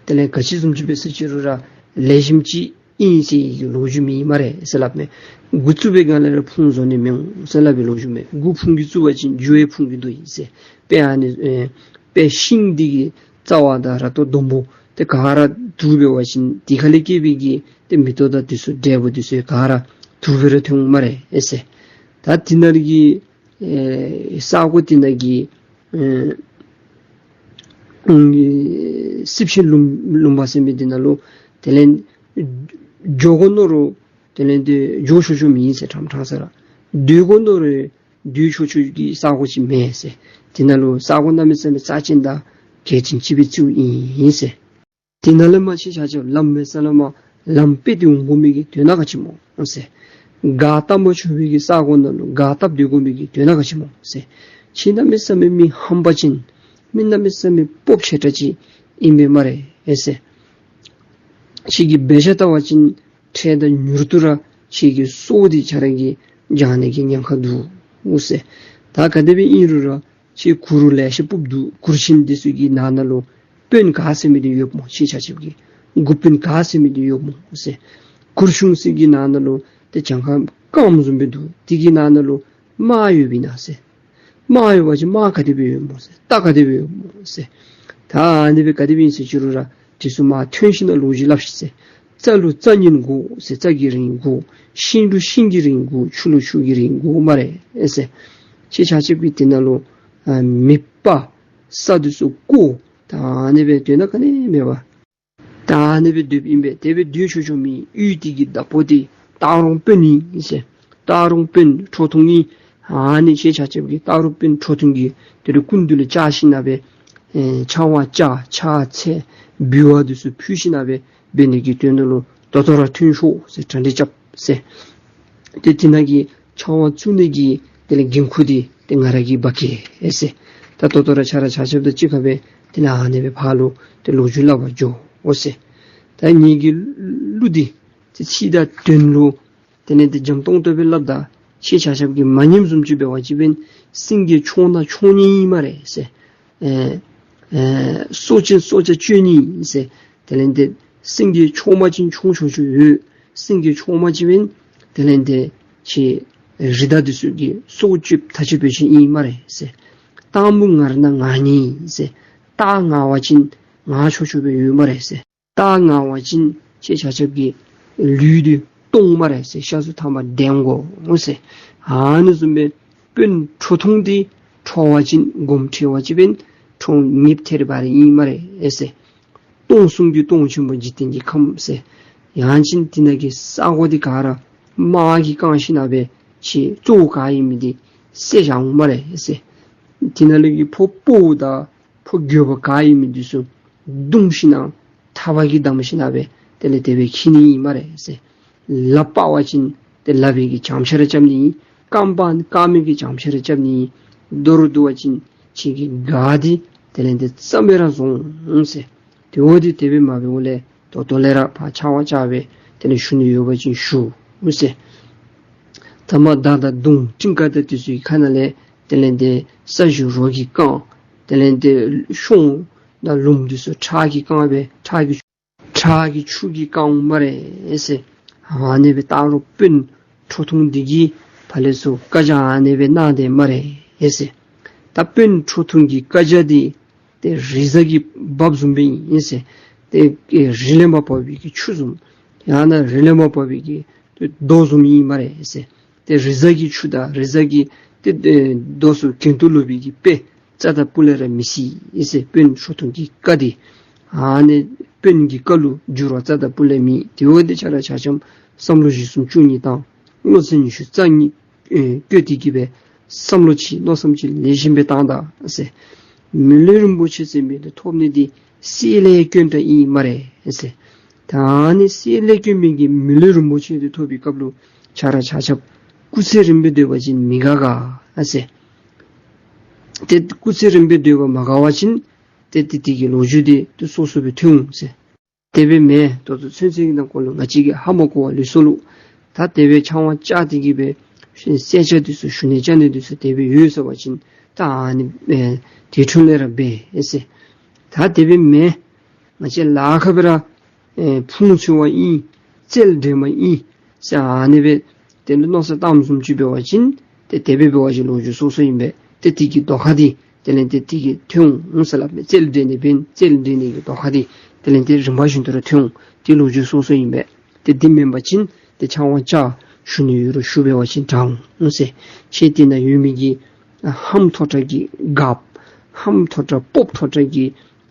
དེ་ལས་ག་ཅི་བཟུམ་ཅིག་འབད་ཟེར་ཅི་རུང་ར་ལེགས་ཤོམ་ཅིག་ཨིན་ཟེར་གྱི་ལོ་རྒྱུས་མེད་སྨ་རེ་ཟེར་སླབ་མས། འགོ་བཙུགས་པའི་སྒང་ལས་ར་ཕུང་བཟོ་ནི་མི་འོང་ཟེར་སླབ་པའི་ལོ་རྒྱུས་མས། འགོ་ཕུང་གིས་བཙུགས་པ་ཅིན་མཇུག་ཡང་ཕུང་གིས་བསྡུ་ཡི་ཟེར། དཔེ་ཨ་ནི་ཨེ་དཔེ་ཤིང་འདི་གི་རྩ་བ་དང་ར་ཏོ་སྡོང་པོ་དེ་ག་ར་དུག་འབད་བ་ཅིན་དེ་ཁ་ལས་སྐྱེས་པའི་གི་དེ་མེ་ཏོག་དང་དེ་ཚུ་འབྲས་བུ་དེ་ཚུ་ག་ར་དུག་སྦེ་ར་ཐོན་འོང་སྨ་རེ་ཟེར། ད་དེ་ནང་གི་ཨེ་ས་གོ་དེ་ནང་གི་ཨེ་ཨེ་སྲིབ་ཆེན་ལུང་ལུང་པ་ཟེར་མི་དེ་ནང་ལུ་དེ་ལས་འགྱོ་དགོ་མནོ་རུང་དེ་ལས་ཏེ་འགྱོ་ཆོག་ཆོག་མེད་ཟེར། ཕྲང་ཕྲང་ས་ར་སྡོད་དགོ་མནོ་རུང་སྡོད་ཆོག་ཆོག་གི་ས་གོ་ཅིག་མེད་ཟེར། དེ་ནང་ལུ་ས་གོ་གནམ་མེད་ས་མེད་རྩ་ཆེན་དང་གལ་ཆེན་ཅིག་སྦེ་བརྩིཝ་ཨིན་ཟེར། དེ་ནང་ལས་མར་ཁྱེད་ཆ་ཁྱབ་ལམ་མེད་ས་ལས་མར་ལམ་འཕེལ་ཏེ་འོང་དགོ་མི་གི་དོན་དག་ག་ཅི་སྨོ་ཟེར། ག་བལྟ་མ་ཆོག་པའི་གི་ས་གོ་ནང་ལུ་ག་བལྟ་སྡོད་དགོ་མི་གི་དོན་དག་ག་ཅི་སྨོ་ཟེར། ཁྱེད་གནམ་མེད་ས་མེད་མི་ཧམ་པ་ཅན། མི་གནམ་མེད་ས་མེད་སྤོབས་ཆེ་དྲགས་ཅིག་ཨིན་པས་སྨ་རེ་ཟེར། ཁྱེད་ཀྱི་འབད་བཞག་བལྟ་བ་ཅིན་འཕྲལ་དང་མྱུར་དུ་ར་ཁྱེད་ཀྱི་སྲོག་འདི་ཁྱོད་ར་གིས་འབྱང་ནི་གི་ཉེན་ཁ་འདུག་ཟེར། ད་ག་དེ་སྦེ་ཨིན་རུང་ར་ཁྱེད་གུར་ལེ་ཤ་སྤུབས་འདུག། གུར་ཆེན་འདི་ཚུ་གི་ནང་ན་ལུ་དཔོན་ག་ཟེར་མི་འདི་ཡོདཔ་སྨོ། ཁྱེད་ཆ་ཁྱབ་ཀྱི་འགོ་དཔོན་ག་ཟེར་མི་འདི་ཡོདཔ་སྨོ་ཟེར། གུར་ཆུང་ཟེར་གྱི་ནང་ན་ལུ་ཏེ་གྱངས་ཁ་རྐངམ་བཟུམ་སྦེ་འདུག། དེ་གི་ནང་ན་ལུ་དམག་ཡོདཔ་ཨིན་ན་ཟེར། དམག་ཡོད་པ་ཅིན་དམག་ག་དེ་སྦེ་ཡོདཔ་སྨོ་ཟེར། རྟ་ག་དེ་སྦེ་ཡོདཔ་སྨོ་ཟེར། ད་ཨ་ནི་སྦེ་ག་དེ་སྦེ་ཨིན་ཟེར་ཅི་རུང་ར་དེ་ཚུ་མར་ཐོན་ཞིནམ་ལོ་རྒྱུས་སླབ་ཤིག་ཟེར། རྩྭ་ལུ་རྩྭ་ཉིད་དགོ་ཟེར། རྩྭ་གི་རིན་དགོ། ཤིང་ལུ་ཤིང་གི་རིན་དགོ། ཆུ་ལུ་ཆུ་གི་རིན་དགོ་སྨ་རེ་ཟེར། ཁྱེད་ཆ་ཁྱབ་ཀྱིས་དེ་ནང་ལུ་ཨ་མེད་པ་ས་འདི་ཚུ་བརྐོ། ད་ཨ་ནི་སྦེ་དོན་དག་ག་ནི་མེད་པར་ད་ཨ་ནི་སྦེ་སྡོདཔ་ཨིན་པས། དེ་སྦེ་སྡོད་ཆོག་ཆོག་མེད། ཡུལ་དེ་གི་བདག་པོ་འདི་སྟག་རོང་དཔོན་ཨིན་ཟེར། སྟག་རོང་དཔོན་ཁྲོ་ཐུང་ཨིན། ཨ་ནི་ཁྱེད་ཆ་ཁྱབ་ཀྱིས་སྟག་རོང་དཔོན་ཁྲོ་ཐུང་གི་དེ་ལུ་སྐུ་མདུན་ལུ་བཅར་ཞིནམ་ལས་སྦེ་ཨེ་ཕྱག་དབང་བཅར། ཕྱག་འཚལ། འབུལ་བ་འདི་ཚུ་ཕུལ་ཞིནམ་ལས་སྦེ་འབད་ནི་གི་དོན་དག་ལུ་ད་ལྟོ་ར་ཐོན་ཤོག་ཟེར། གྲ་སྒྲིག་རྐྱབ་ཟེར། ཏེ་དེ་ནང་གི་ཕྱག་དབང་བཙུགས་ནི་གི་དེ་ལས་འགན་ཁུར་འདི་ཏེ་ང་ར་གིས་འབག་གེ་ཟེར། ད་ད་ལྟོ་ར་ཁྱེད་ར་ཆ་ཁྱབ་དང་གཅིག་ཁར་སྦེ་དེ་ལས་ཨ་ནི་སྦེ་ཕར་ལུ་ཏེ་ལོ་རྒྱུས་སླབ་པར་འགྱོ་འོང་ཟེར། ད་ངེ་གི་གླུ་འདི་ཏེ་ཚིག་དང་དོན་ལུ་དེ་ལས་ཏེ་འཇམ་ཏོང་ཏོ་སྦེ་སླབ་ད་ཁྱེད་ཆ་ཁྱབ་ཀྱིས་མ་ཉནམ་བཟུམ་ཅིག་འབད་བ་ཅིན་སེང་གེ་མཆོང་ན་མཆོང་ནི་ཨིན་སྨ་རེ་ཟེར། ཨེ་ཨེ་སྲོག་ཅན་སྲོག་ཆགས་གཅོད་ནི་ཨིན་ཟེར། དེ་ལས་ཏེ་སེང་གེ་མཆོང་པ་ཅིན་མཆོང་ཆོག་ཆོག་ཡོད། སེང་གེ་མཆོང་པ་ཅིན་དེ་ལས་ཏེ་ཁྱེད་རི་དྭགས་འདི་ཚུ་གི་སྲོག་གཅོད་ཐག་ཆོད་པའི་ཅིག་ཨིན་སྨ་རེ་ཟེར། སྟག་མོ་ངར་ན་ངར་ནི་ཨིན་ཟེར། སྟག་ངར་བ་ཅིན་ངར་ཆོག་ཆོག་སྦེ་ཡོད་སྨ་རེ་ཟེར། སྟག་ངར་བ་ཅིན་ཁྱེད་ཆ་ཁྱབ་ཀྱི་ལུས་འདི་སྟོངམ་སྨ་རེ་ཟེར། ཤ་ཚུ་ཐམས་ཅད་འདྲེན་དགོ་འོང་ཟེར། ཨ་ནི་བཟུམ་སྦེ་དཔོན་ཁྲོ་ཐུང་འདི་ཁྲོ་བ་ཅིན་དགོངསམ་ཁྲེལ་བ་ཅིན་ཁྲོ་ཉིད་ཐེར་བ་རེ་ཨིན་སྨ་རེ་ཟེར། སྟོང་གསུམ་གྱི་སྟོང་ཆེན་པོ་འཇིག་རྟེན་གྱི་ཁམས་ཟེར། ཡང་ཅིན་དེ་ནང་གི་ས་གོ་འདི་ག་ར་དམག་གིས་བཀང་ཞིནམ་ལས་སྦེ་ཁྱེད་གཙོ་བོ་ག་ཨིན་མི་འདི་བསད་བཞག་འོང་སྨ་རེ་ཟེར། དེ་ནང་ལས་ཀྱི་ཕོ་དཔའ་བོ་དང་ཕོ་རྒོད་པོ་ག་ཨིན་མི་འདི་ཚུ་བརྡུང་ཞིནམ་ལས་ཐག་པ་གིས་བསྡམས་ཞིནམ་ལས་སྦེ་དེ་ལས་དེ་སྦེ་འཁྱིད་ནི་ཨིན་སྨ་རེ་ཟེར། ལགཔ་སྤར་བ་ཅིན་ཏེ་ལག་པའི་གི་བྱང་ཆ་ར་རྐྱབ་ནི་ཨིན། རྐངམ་སྤར་རྐངམ་གི་བྱང་ཆ་ར་རྐྱབ་ནི་ཨིན། རྡོ་རུ་བརྡུང་བ་ཅིན་ཁྱེད་ཀྱི་སྒར་འདི་དེ་ལས་ཏེ་རྩ་མེད་ར་བཟོ་འོང་ཟེར། དེ་འོ་འདི་དེ་སྦེ་མ་འབད་འོ་ལས་ད་ལྟོ་ལས་ར་ཕར་ཕྱག་དབང་བཅར་སྦེ་དེ་ལས་ཞུ་ནི་ཡོད་པ་ཅིན་ཞུ་འོང་ཟེར། ཐ་མ་མདའ་དང་མདུང་ཀྲིང་ཀ་དང་དེ་ཚུ་གི་ཁ་ནང་ལས་དེ་ལས་ཏེ་ས་གཞི་རོ་གིས་བཀང་། དེ་ལས་ཏེ་གཤོང་དང་ལུངམ་དེ་ཚུ་ཁྲག་གིས་བཀང་སྦེ་ཁྲག་གི་ཁྲག་གི་ཆུ་གིས་བཀང་འོང་སྨ་རེ་ཟེར། ཨ་ནི་སྦེ་སྟག་རོང་དཔོན་ཁྲོ་ཐུང་འདི་གིས་ཕར་ལས་ཚུར་བཀའ་རྒྱ་ཨ་ནི་སྦེ་གནང་དེས་སྨ་རེ་ཟེར། ད་དཔོན་ཁྲོ་ཐུང་གི་བཀའ་རྒྱ་འདི་ཏེ་རི་གཟར་གྱི་འབབ་བཟུམ་སྦེ་ཨིན་ཟེར། ཏེ་རི་ལས་མར་བབས་པའི་གི་ཆུ་བཟུམ། ཡང་ན་རི་ལས་མར་བབས་པའི་གི་རྡོ་བཟུམ་ཨིན་སྨ་རེ་ཟེར། ཏེ་རི་གཟར་གྱི་ཆུ་དང་རི་གཟར་གྱི་ཏེ་ཨེ་རྡོ་ཚུ་གྱེན་དུ་ལོག་པའི་གི་དཔེ་རྩ་དང་སྤུ་ལས་ར་མི་སྲིད་ཟེར། དཔོན་ཁྲོ་ཐུང་གི་བཀའ་འདི་ཨ་ནི་དཔོན་གྱི་བཀའ་ལུ་འགྱུར་བ་རྩ་དང་སྤུ་ལས་མེད། དེ་འོ་འདི་ཁྱེད་ར་ཆ་ཁྱབ་བསམ་བློ་བཞི་གསུམ་བཅུ་གཉིས་བཏང་། བློ་ཚད་ཉི་ཤུ་རྩ་གཉིས་ཨེ་བཀོད་དེ་གི་སྦེ་བསམ་བློ་ཅིག་མནོ་བསམ་ཅིག་ལེགས་ཤོམ་སྦེ་བཏང་ད་ཟེར། མི་ལུས་རིན་པོ་ཆེ་ཟེར་མི་འདི་ཐོབ་ནི་འདི་བསྲེས་ལྷད་སྐྱོན་དྲགས་ཨིན་སྨ་རེ་ཟེར། ད་ཨ་ནི་བསྲེས་ལྷད་སྐྱོན་མི་གི་མི་ལུས་རིན་པོ་ཆེ་འདི་ཐོབ་པའི་སྐབས་ལུ་ཁྱེད་ར་ཆ་ཁྱབ་སྐུ་ཚེ་རིང་པོ་སྡོད་པ་ཅིན་མི་དགའ་ག་ཟེར། ཏེ་སྐུ་ཚེ་རིང་པོ་སྡོད་པ་མ་དགའ་བ་ཅིན་ཏེ་ཏེ་དེ་གི་ལོ་རྒྱུས་འདི་ཏེ་སོ་སོ་སྦེ་ཐོན་འོང་ཟེར། དེ་སྦེ་མེན། ད་ལྟོ་ཚུན་ཚོད་ཀྱི་ནང་འཁོད་ལུ་ང་བཅས་ཀྱིས་ཧ་མ་གོ་བར་ལུས་སོ་ལོ། ད་དེ་སྦེ་ཕྱག་དབང་བཅར་ཏེ་གི་སྦེ་གསལ་ཆ་འདི་ཚུ་ཞུ་ནི་བཅར་ནི་འདི་ཚུ་དེ་སྦེ་ཡོད་ཟེར་བ་ཅིན་ད་ཨ་ནི་ཨེ་དེ་འཕྲོ་ལས་ར་འབད་ཨེ་ཟེར། ད་དེ་སྦེ་མེན། ང་བཅས་ལཱ་ཁག་སྦེ་ར་ཨེ་ཕུང་འཚོལ་བ་ཨིན། རྩལ་འགྲན་མ་ཨིན་ཟེར་ཨ་ནི་སྦེ་དེ་ལུ་མནོ་བསམ་བཏངམ་བཟུམ་ཅིག་འབད་བ་ཅིན་ཏེ་དེ་སྦེ་འབད་བ་ཅིན་ལོ་རྒྱུས་སོ་སོ་ཨིན་པས། ཏེ་དེ་གི་དོ་ཁ་འདི་དེ་ལས་ཏེ་དེ་གི་ཐོན་འོང་ཟེར་སླབ་མས། རྩལ་འགྲན་ནི་འབདན་རྩལ་འགྲན་ནི་གི་དོ་ཁ་འདི་དེ་ལས་ཏེ་རིམ་པ་བཞིན་དུ་ར་ཐོན་འོང་། ཏེ་ལོ་རྒྱུས་སོ་སོ་ཨིན་པས། ཏེ་དེ་མེན་པ་ཅིན་ཏེ་ཕྱག་དབང་བཅར་ཞུ་ནི་ཡོད་རུང་ཞུ་འབད་བ་ཅིན་དྲག་འོང་ཟེར། ཁྱེད་དེ་ནང་ཡོད་མི་གི་ཧམ་མཐོ་དྲགས་ཀྱི་སྒརཔ་ཧམ་མཐོ་དྲགས་སྤོབས་མཐོ་དྲགས་ཀྱི་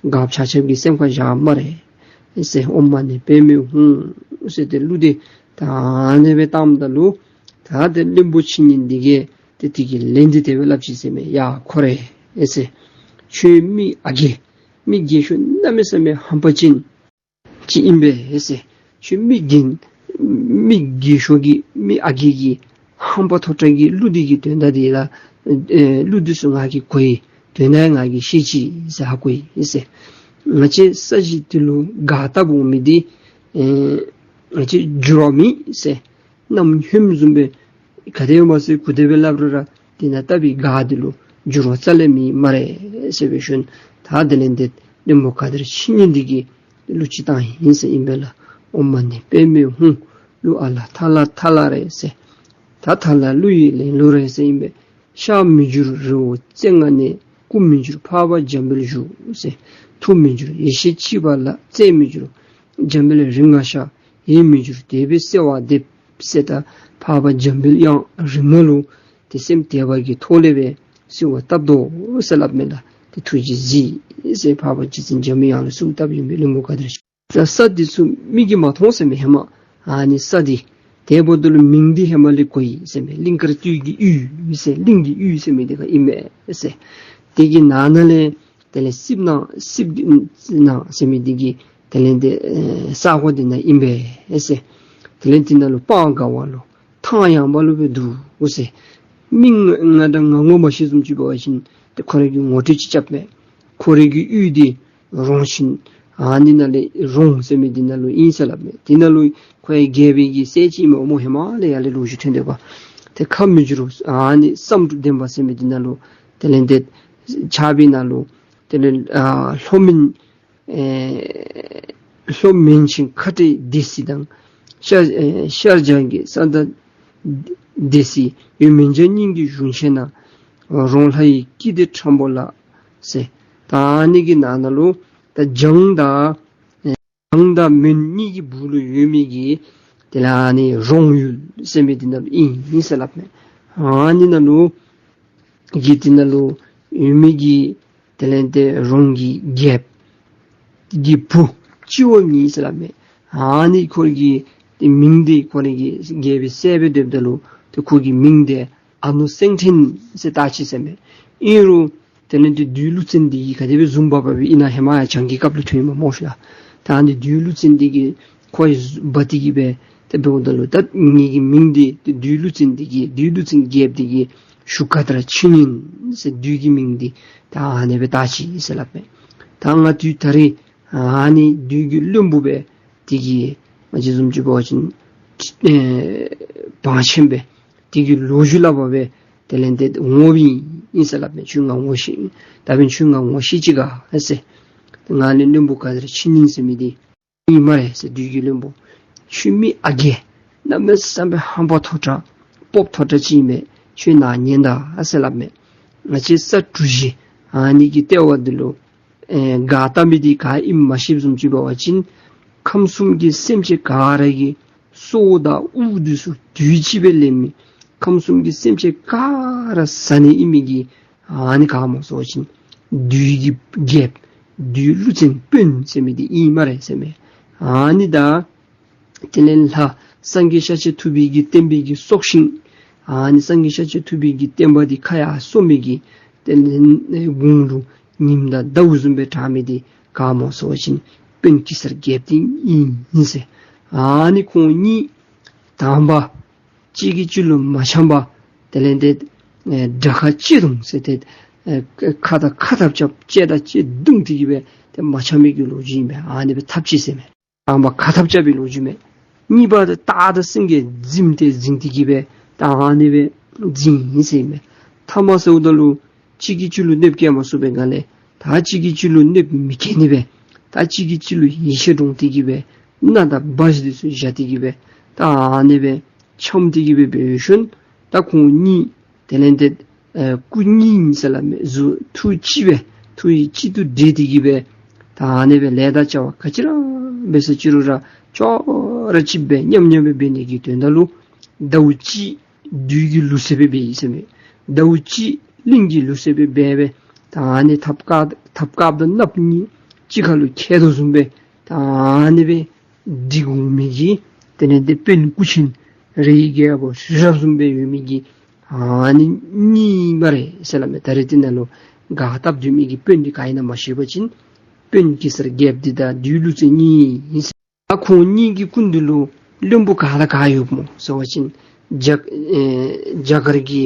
སྒརཔ་ཆ་ཁྱབ་ཀྱིས་སེམས་ཁར་བཞག་སྨ་རེ་ཟེར། ཨོཾ་མ་ཎི་པདྨེ་ཧཱུྃ་ཟེར་ཏེ་གླུ་འདི་ད་ཨ་ནི་སྦེ་བཏངམ་ད་ལུ་ད་ཏེ་བློན་པོ་ཆེ་ཉིད་འདི་གིས་ཏེ་དེ་གི་ལན་འདི་དེ་སྦེ་སླབ་ཅི་ཟེར་མས། ཡ་ཁོ་རེ་ཨེ་ཟེར། ཁྱོད་མི་ཨ་རྒས་མི་རྒས་ཤོས་གནམ་མེད་ས་མེད་ཧམ་པ་ཅན། ཅིག་ཨིན་པས་ཟེར། ཁྱོད་མི་རྒན་མི་རྒས་ཤོས་ཀྱི་མི་ཨ་རྒས་ཀྱི་ཧམ་པ་མཐོ་དྲགས་ཀྱི་གླུ་འདི་གི་དོན་དག་འདི་ལ་ཨེ་གླུ་འདི་ཚུ་ང་གིས་གོ་ཡི། དོན་དག་ང་གིས་ཤེས་ཅི་ཟེར་ཧ་གོ་ཡི་ཟེར། ང་བཅས་ས་གཞི་འདི་ལུ་སྒར་བཏབ་འོང་མི་འདི་ཨེ་ང་བཅས་འགྱུར་བ་མེད་ཟེར། གནམ་ཧོནམ་བཟུམ་སྦེ་ག་དེ་སྦེ་མ་ཚུགས་གུ་དེ་སྦེ་སླབ་རུང་ར་དེ་ནང་བཏབ་པའི་སྒར་འདི་ལུ་འགྱུར་བ་རྩ་ལས་མེད་སྨ་རེ་ཟེར་སྦེ་ཞུ་ནི། ད་དེ་ལས་འདི་བློན་པོ་ཁ་དར་ཕྱི་ཉིན་འདི་གིས་གླུ་ཅིག་བཏང་ཡི་ཟེར་ཨིན་པས་ལགས། ཨོཾ་མ་ཎི་པདྨེ་ཧཱུྃ། གླུ་ཨ་ལ་ཐ་ལ་ཐ་ལ་རེད་ཟེར། ད་ཐ་ལ་གླུ་ཡི་ལེན་ལུགས་རེད་ཟེར་ཨིན་པས། ཤར་མི་འགྱུར་རི་བོ་རྩེ་ལྔ་ནས། སྐུ་མི་འགྱུར་འཕགས་པ་འཇམ་དཔལ་བཞུགས་ཟེར། ཐུགས་མི་འགྱུར་ཡེ་ཤེས་ཕྱི་པ་ལ། རྩལ་མི་འགྱུར་འཇམ་དཔལ་རིགས་ལྔ་ཤར། ཡིད་མི་འགྱུར་དད་པས་གསོལ་བ་འདེབས་ཟེར། ད་འཕགས་པ་འཇམ་དཔལ་དབྱངས་རིགས་ལྔ་ལུ་ཏེ་སེམས་དད་པ་གི་ཐོག་ལས་སྦེ་གསོལ་བ་བཏབ་དོ་ཟེར་སླབ་མས་ལགས། ཏེ་ཐུགས་རྗེས་གཟིགས་ཟེར་འཕགས་པ་རྗེ་བཙུན་འཇམ་དཔལ་དབྱངས་ལུ་གསོལ་བ་བཏབ་ཨིན་པས་བློན་པོ་ཁ་དར་ཕྱི། ད་ས་འདི་ཚུ་མིག་གིས་མ་མཐོང་ཟེར་མས་ཧེ་མ། ཨ་ནི་ས་འདི་དེ་འབདཝ་ད་ལུ་མིང་འདི་ཧེ་མ་ལས་གོ་ཡི་ཟེར་མས། གླིང་དཀར་སྟོད་ཀྱི་ཡུལ་ཟེར་གླིང་གི་ཡུལ་ཟེར་མི་འདི་ཁར་ཨིན་མས་ཟེར། དེ་གི་ནང་ན་ལས་དེ་ལས་སྲིབ་ནང་སྲིབ་ནང་ཟེར་མི་འདི་གི་དེ་ལས་འདི་ས་གོ་འདི་ནང་ཨིན་པས་ཟེར། དེ་ལས་འདི་ནང་ལུ་སྤང་དགའ་བ་ལུ་ཐང་ཡངས་པ་ལུ་སྦེ་འདུག་ཟེར། མི་ང་ང་དང་ང་ངོ་མ་ཤེས་བཟུམ་ཅིག་འབད་བ་ཅིན་ཏེ་ཁོ་རའི་གི་ངོ་སྤྲོད་ཅིག་རྐྱབ་མས། ཁོ་རའི་གི་ཡུལ་འདི་རོང་ཆེན་ཨ་ནི་ནང་ལས་རོང་ཟེར་མི་འདི་ནང་ལུ་ཨིན་ཟེར་སླབ་མས། འདི་ནང་ལུ་ཁོ་ཡང་རྒྱལ་པོའི་གི་སྲས་ཅིག་ཨིན་མས་སྨོ། ཧེ་མ་ལས་ཡར་ལས་ལོ་རྒྱུས་ཐོན་དོ་བ། ཏེ་ཁ་མི་འགྱུར་ཨ་ནི་བསམ་གྲུབ་ལྡན་པ་ཟེར་མི་འདི་ནང་ལུ་དེ་ལས་འདི་ཆགས་པའི་ནང་ལུ་དེ་ལས་ཨ་ལྷོ་མོན་ཨེ་ལྷོ་མོན་ཆེན་ཁ་བྲལ་སྡེ་སྲིད་དང་ཤར་ཨེ་ཤར་བྱང་གི་ས་མཐའ་སྡེ་སྲིད་ཡོད་མི་འཇའ་སྙིང་གི་གཞུང་ཆེན་ན། རོང་ལྷ་ཡི་སྐྱིད་སྡེ་ཁྲ་འབོ་ལ་ཟེར། ད་ཨ་ནི་གི་ནང་ན་ལུ་ད་བྱང་དང་ཨེ་བྱང་དང་མོན་གཉིས་ཀྱི་སྦུག་ལུ་ཡོད་མི་གི་དེ་ལས་ཨ་ནི་རོང་ཡུལ་ཟེར་མི་འདི་ནང་ལུ་ཨིན་ཨིན་ཟེར་སླབ་མས། ཨ་ནི་ནང་ལུ་གི་དེ་ནང་ལུ་ཡོད་མི་གི་དེ་ལས་ཏེ་རོང་གི་རྒྱལཔོ་གི་བུ་སྤྱི་བོ་གཉིས་ཟེར་སླབ་མས། ཨ་ནི་ཁོ་གི་ཏེ་མིང་འདི་ཁོ་རའི་གི་རྒྱལ་པོའི་སྲས་སྦེ་འདེབས་ད་ལུ་ཏེ་ཁོ་གི་མིང་འདི་ཨ་ནུ་སེང་ཕྲེང་ཟེར་བཏགས་ཅི་ཟེར་མས། ཨིན་རུང་དེ་ལས་ཏེ་བདུད་ཀླུ་བཙན་འདི་གིས་ག་དེ་སྦེ་བཟུང་འབགཔ་སྦེ་ཨིན་ན་ཧེ་མ་ཡང་བྱང་གི་སྐབས་ལུ་ཐོན་ཡི་སྨོ་ཤིག་ལགས། ད་ཨ་ནི་བདུད་ཀླུ་བཙན་འདི་གིས་ཁོ་ཡང་འབག་སྟེ་གི་སྦེ་ཏེ་འབདཝ་ད་ལུ་ད་ངེ་གི་མིང་འདི་ཏེ་བདུད་ཀླུ་བཙན་འདི་གིས་བདུད་ཀླུ་བཙན་རྒྱལཔོ་འདི་གིས་ཞུ་ཁ་དར་ཕྱི་ཉིན་ཟེར་བདུད་ཀྱི་མིང་འདི་ད་ཨ་ནི་སྦེ་བཏགས་ཅི་ཟེར་སླབ་མས། ད་ང་དུས་ད་རེས་ཨ་ནི་བདུད་ཀྱི་བློན་པོ་སྦེ་འདི་གིས་ང་བཅས་བཟུམ་ཅིག་འབད་བ་ཅིན་ཨེ་བང་ཆེན་སྦེ་འདི་གི་ལོ་རྒྱུས་སླབ་པ་སྦེ་དེ་ལས་ཏེ་འོང་བའི་ཨིན་ཟེར་སླབ་མས། ཁྱོད་ང་ངོ་ཤེས་ད་འབདན་ཁྱོད་ང་ངོ་ཤེས་ཅི་ག་ཨེ་ཟེར། ང་ནི་བློན་པོ་ཁ་དར་ཕྱི་ཉིན་ཟེར་མི་འདི་ཨིན་སྨ་རེ་ཟེར། བདུད་ཀྱི་བློན་པོ་ཁྱོད་མི་ཨ་རྒས་གནམ་མེད་ས་མེད་ཧམ་པ་མཐོ་དྲགས་སྤོབས་མཐོ་དྲགས་ཅིག་ཨིན་མས། ཁྱོད་ནཱ་ཉན་ད་ཨ་ཟེར་སླབ་མས། ང་བཅས་ས་གྲུ་བཞི་ཨ་ནི་གི་ལྟེ་བ་འདི་ལུ་ཨེ་སྒར་བཏབ་མི་འདི་ག་ཨིནམ་མ་ཤེས་བཟུམ་ཅིག་འབད་བ་ཅིན་ཁམས་གསུམ་གྱི་སེམས་ཅན་ག་ར་གི་སྲོག་དང་དབུགས་འདི་ཚུ་དུས་གཅིག་སྦེ་ལེན་མི་ཁམས་གསུམ་གྱི་སེམས་ཅན་ག་ར་ཟ་ནི་ཨིན་མི་གི་ཨ་ནི་ག་སྨོ་ཟེར་བ་ཅིན་བདུད་ཀྱི་རྒྱལཔོ་བདུད་ཀླུ་བཙན་དཔོན་ཟེར་མི་འདི་ཨིན་སྨ་རེ་ཟེར་མས། ཨ་ནི་ད་དེ་ལས་ལྷ་སངས་རྒྱས་ཤཱཀྱ་ཐུབ་པའི་གི་བསྟན་པའི་གི་སྲོག་ཤིང་ཨ་ནི་སངས་རྒྱས་ཤཱཀྱ་ཐུབ་པའི་གི་བསྟན་པ་འདི་ཁ་ཡར་སོང་མི་གི་དེ་ལས་དགུང་ལུ་ཉིམ་དང་ཟླཝ་བཟུམ་སྦེ་དྲག་མི་འདི་ག་སྨོ་ཟེར་བ་ཅིན་དཔོན་གེ་སར་རྒྱལཔོ་འདི་ཨིན་ཟེར། ཨ་ནི་ཁོང་གཉིས་དང་པ་གཅིག་གིས་གཅིག་ལུ་མ་འཆམ་པར་དེ་ལས་ཏེ་ཨེ་དགྲ་ཁ་ལྕེ་བརྡུང་ཟེར་ཏེ་ཨེ་ཁ་དང་ཁ་འཐབ་རྐྱབ་ལྕེ་དང་ལྕེ་བརྡུང་སྟེ་གི་སྦེ་ཏེ་མ་འཆམ་མི་གི་ལོ་རྒྱུས་ཨིན་པས། ཨ་ནི་སྦེ་འཐབ་ཅི་ཟེར་མས། དང་པ་ཁ་འཐབ་རྐྱབ་པའི་ལོ་རྒྱུས་མས། གཉིས་པ་ཏེ་སྟག་དང་སེང་གེ་འཛིངས་ཏེ་འཛིངས་ཏེ་གི་སྦེ་ད་ཨ་ནི་སྦེ་འཛིངས་ཡི་ཟེར་མས། ཐ་མ་ཟེརཝ་ད་ལུ་གཅིག་གིས་གཅིག་ལུ་གནོདཔ་བཀལ་མ་ཚུགས་པའི་སྒང་ལས་ད་གཅིག་གིས་གཅིག་ལུ་གནོདཔ་མི་བཀལ་ནི་སྦེ་ད་གཅིག་གིས་གཅིག་ལུ་ཡིད་ཆེས་འདྲོངས་ཏེ་གི་སྦེ་མནའ་དང་འབའ་ཞིག་འདི་ཚུ་བཞག་སྟེ་གི་སྦེ་ད་ཨ་ནི་སྦེ་འཆམ་སྟེ་གི་སྦེ་འབད་ཞིནམ་ད་ཁོང་གཉིས་དེ་ལས་ཏེ་ཨེ་སྐུ་གཉིས་ཟེར་སླབ་མས། གཟུགས་ཐུགས་གཅིག་སྦེ་ཐུགས་ཡིད་གཅིག་ཏུ་འདྲེས་ཏེ་གི་སྦེ་ད་ཨ་ནི་སྦེ་ལས་དང་བྱ་བ་ག་ཅི་ར་འབད་ས་ཅི་རུང་ར་ཅོག་ར་གཅིག་སྦེ་མཉམ་མཉམ་སྦེ་འབད་ནི་གི་དོན་དག་ལུ་ཟླཝ་གཅིག་བདུད་ཀྱི་ལུགས་སྲོལ་སྦེ་འབད་ཡི་ཟེར་མས། ཟླཝ་གཅིག་གླིང་གི་ལུགས་སྲོལ་སྦེ་འབད་སྦེ་ད་ཨ་ནི་ཐབ་སྐབས་ཐབ་སྐབས་དང་སྣབས་གཉིས་གཅིག་ཁར་ལུ་འཁྱིལ་དོ་བཟུམ་སྦེ་ད་ཨ་ནི་སྦེ་འདི་གོང་མའི་གི་དེ་ལས་ཏེ་དཔོན་སྐུ་ཆེན་རིའི་རྒྱལ་པོ་རི་རབ་བཟུམ་སྦེ་ཡོད་མི་གི་ཨ་ནི་གཉིས་སྨ་རེ་ཟེར་སླབ་མས། ད་རེས་འདི་ནང་ལུ་སྒར་བཏབ་སྡོད་མི་གི་དཔོན་འདི་ག་ཨིན་ན་མ་ཤེས་པ་ཅིན་དཔོན་གེ་སར་རྒྱལཔོ་འདི་དང་བདུད་ཀླུ་བཙན་གཉིས་ཨིན་ཟེར། ཨ་ཁོང་གཉིས་ཀྱི་སྐུ་མདུན་ལུ་བློན་པོ་ག་དང་ག་ཡོདཔ་སྨོ་ཟེར་བ་ཅིན་རྒྱ་ཨེ་རྒྱ་གར་གྱི་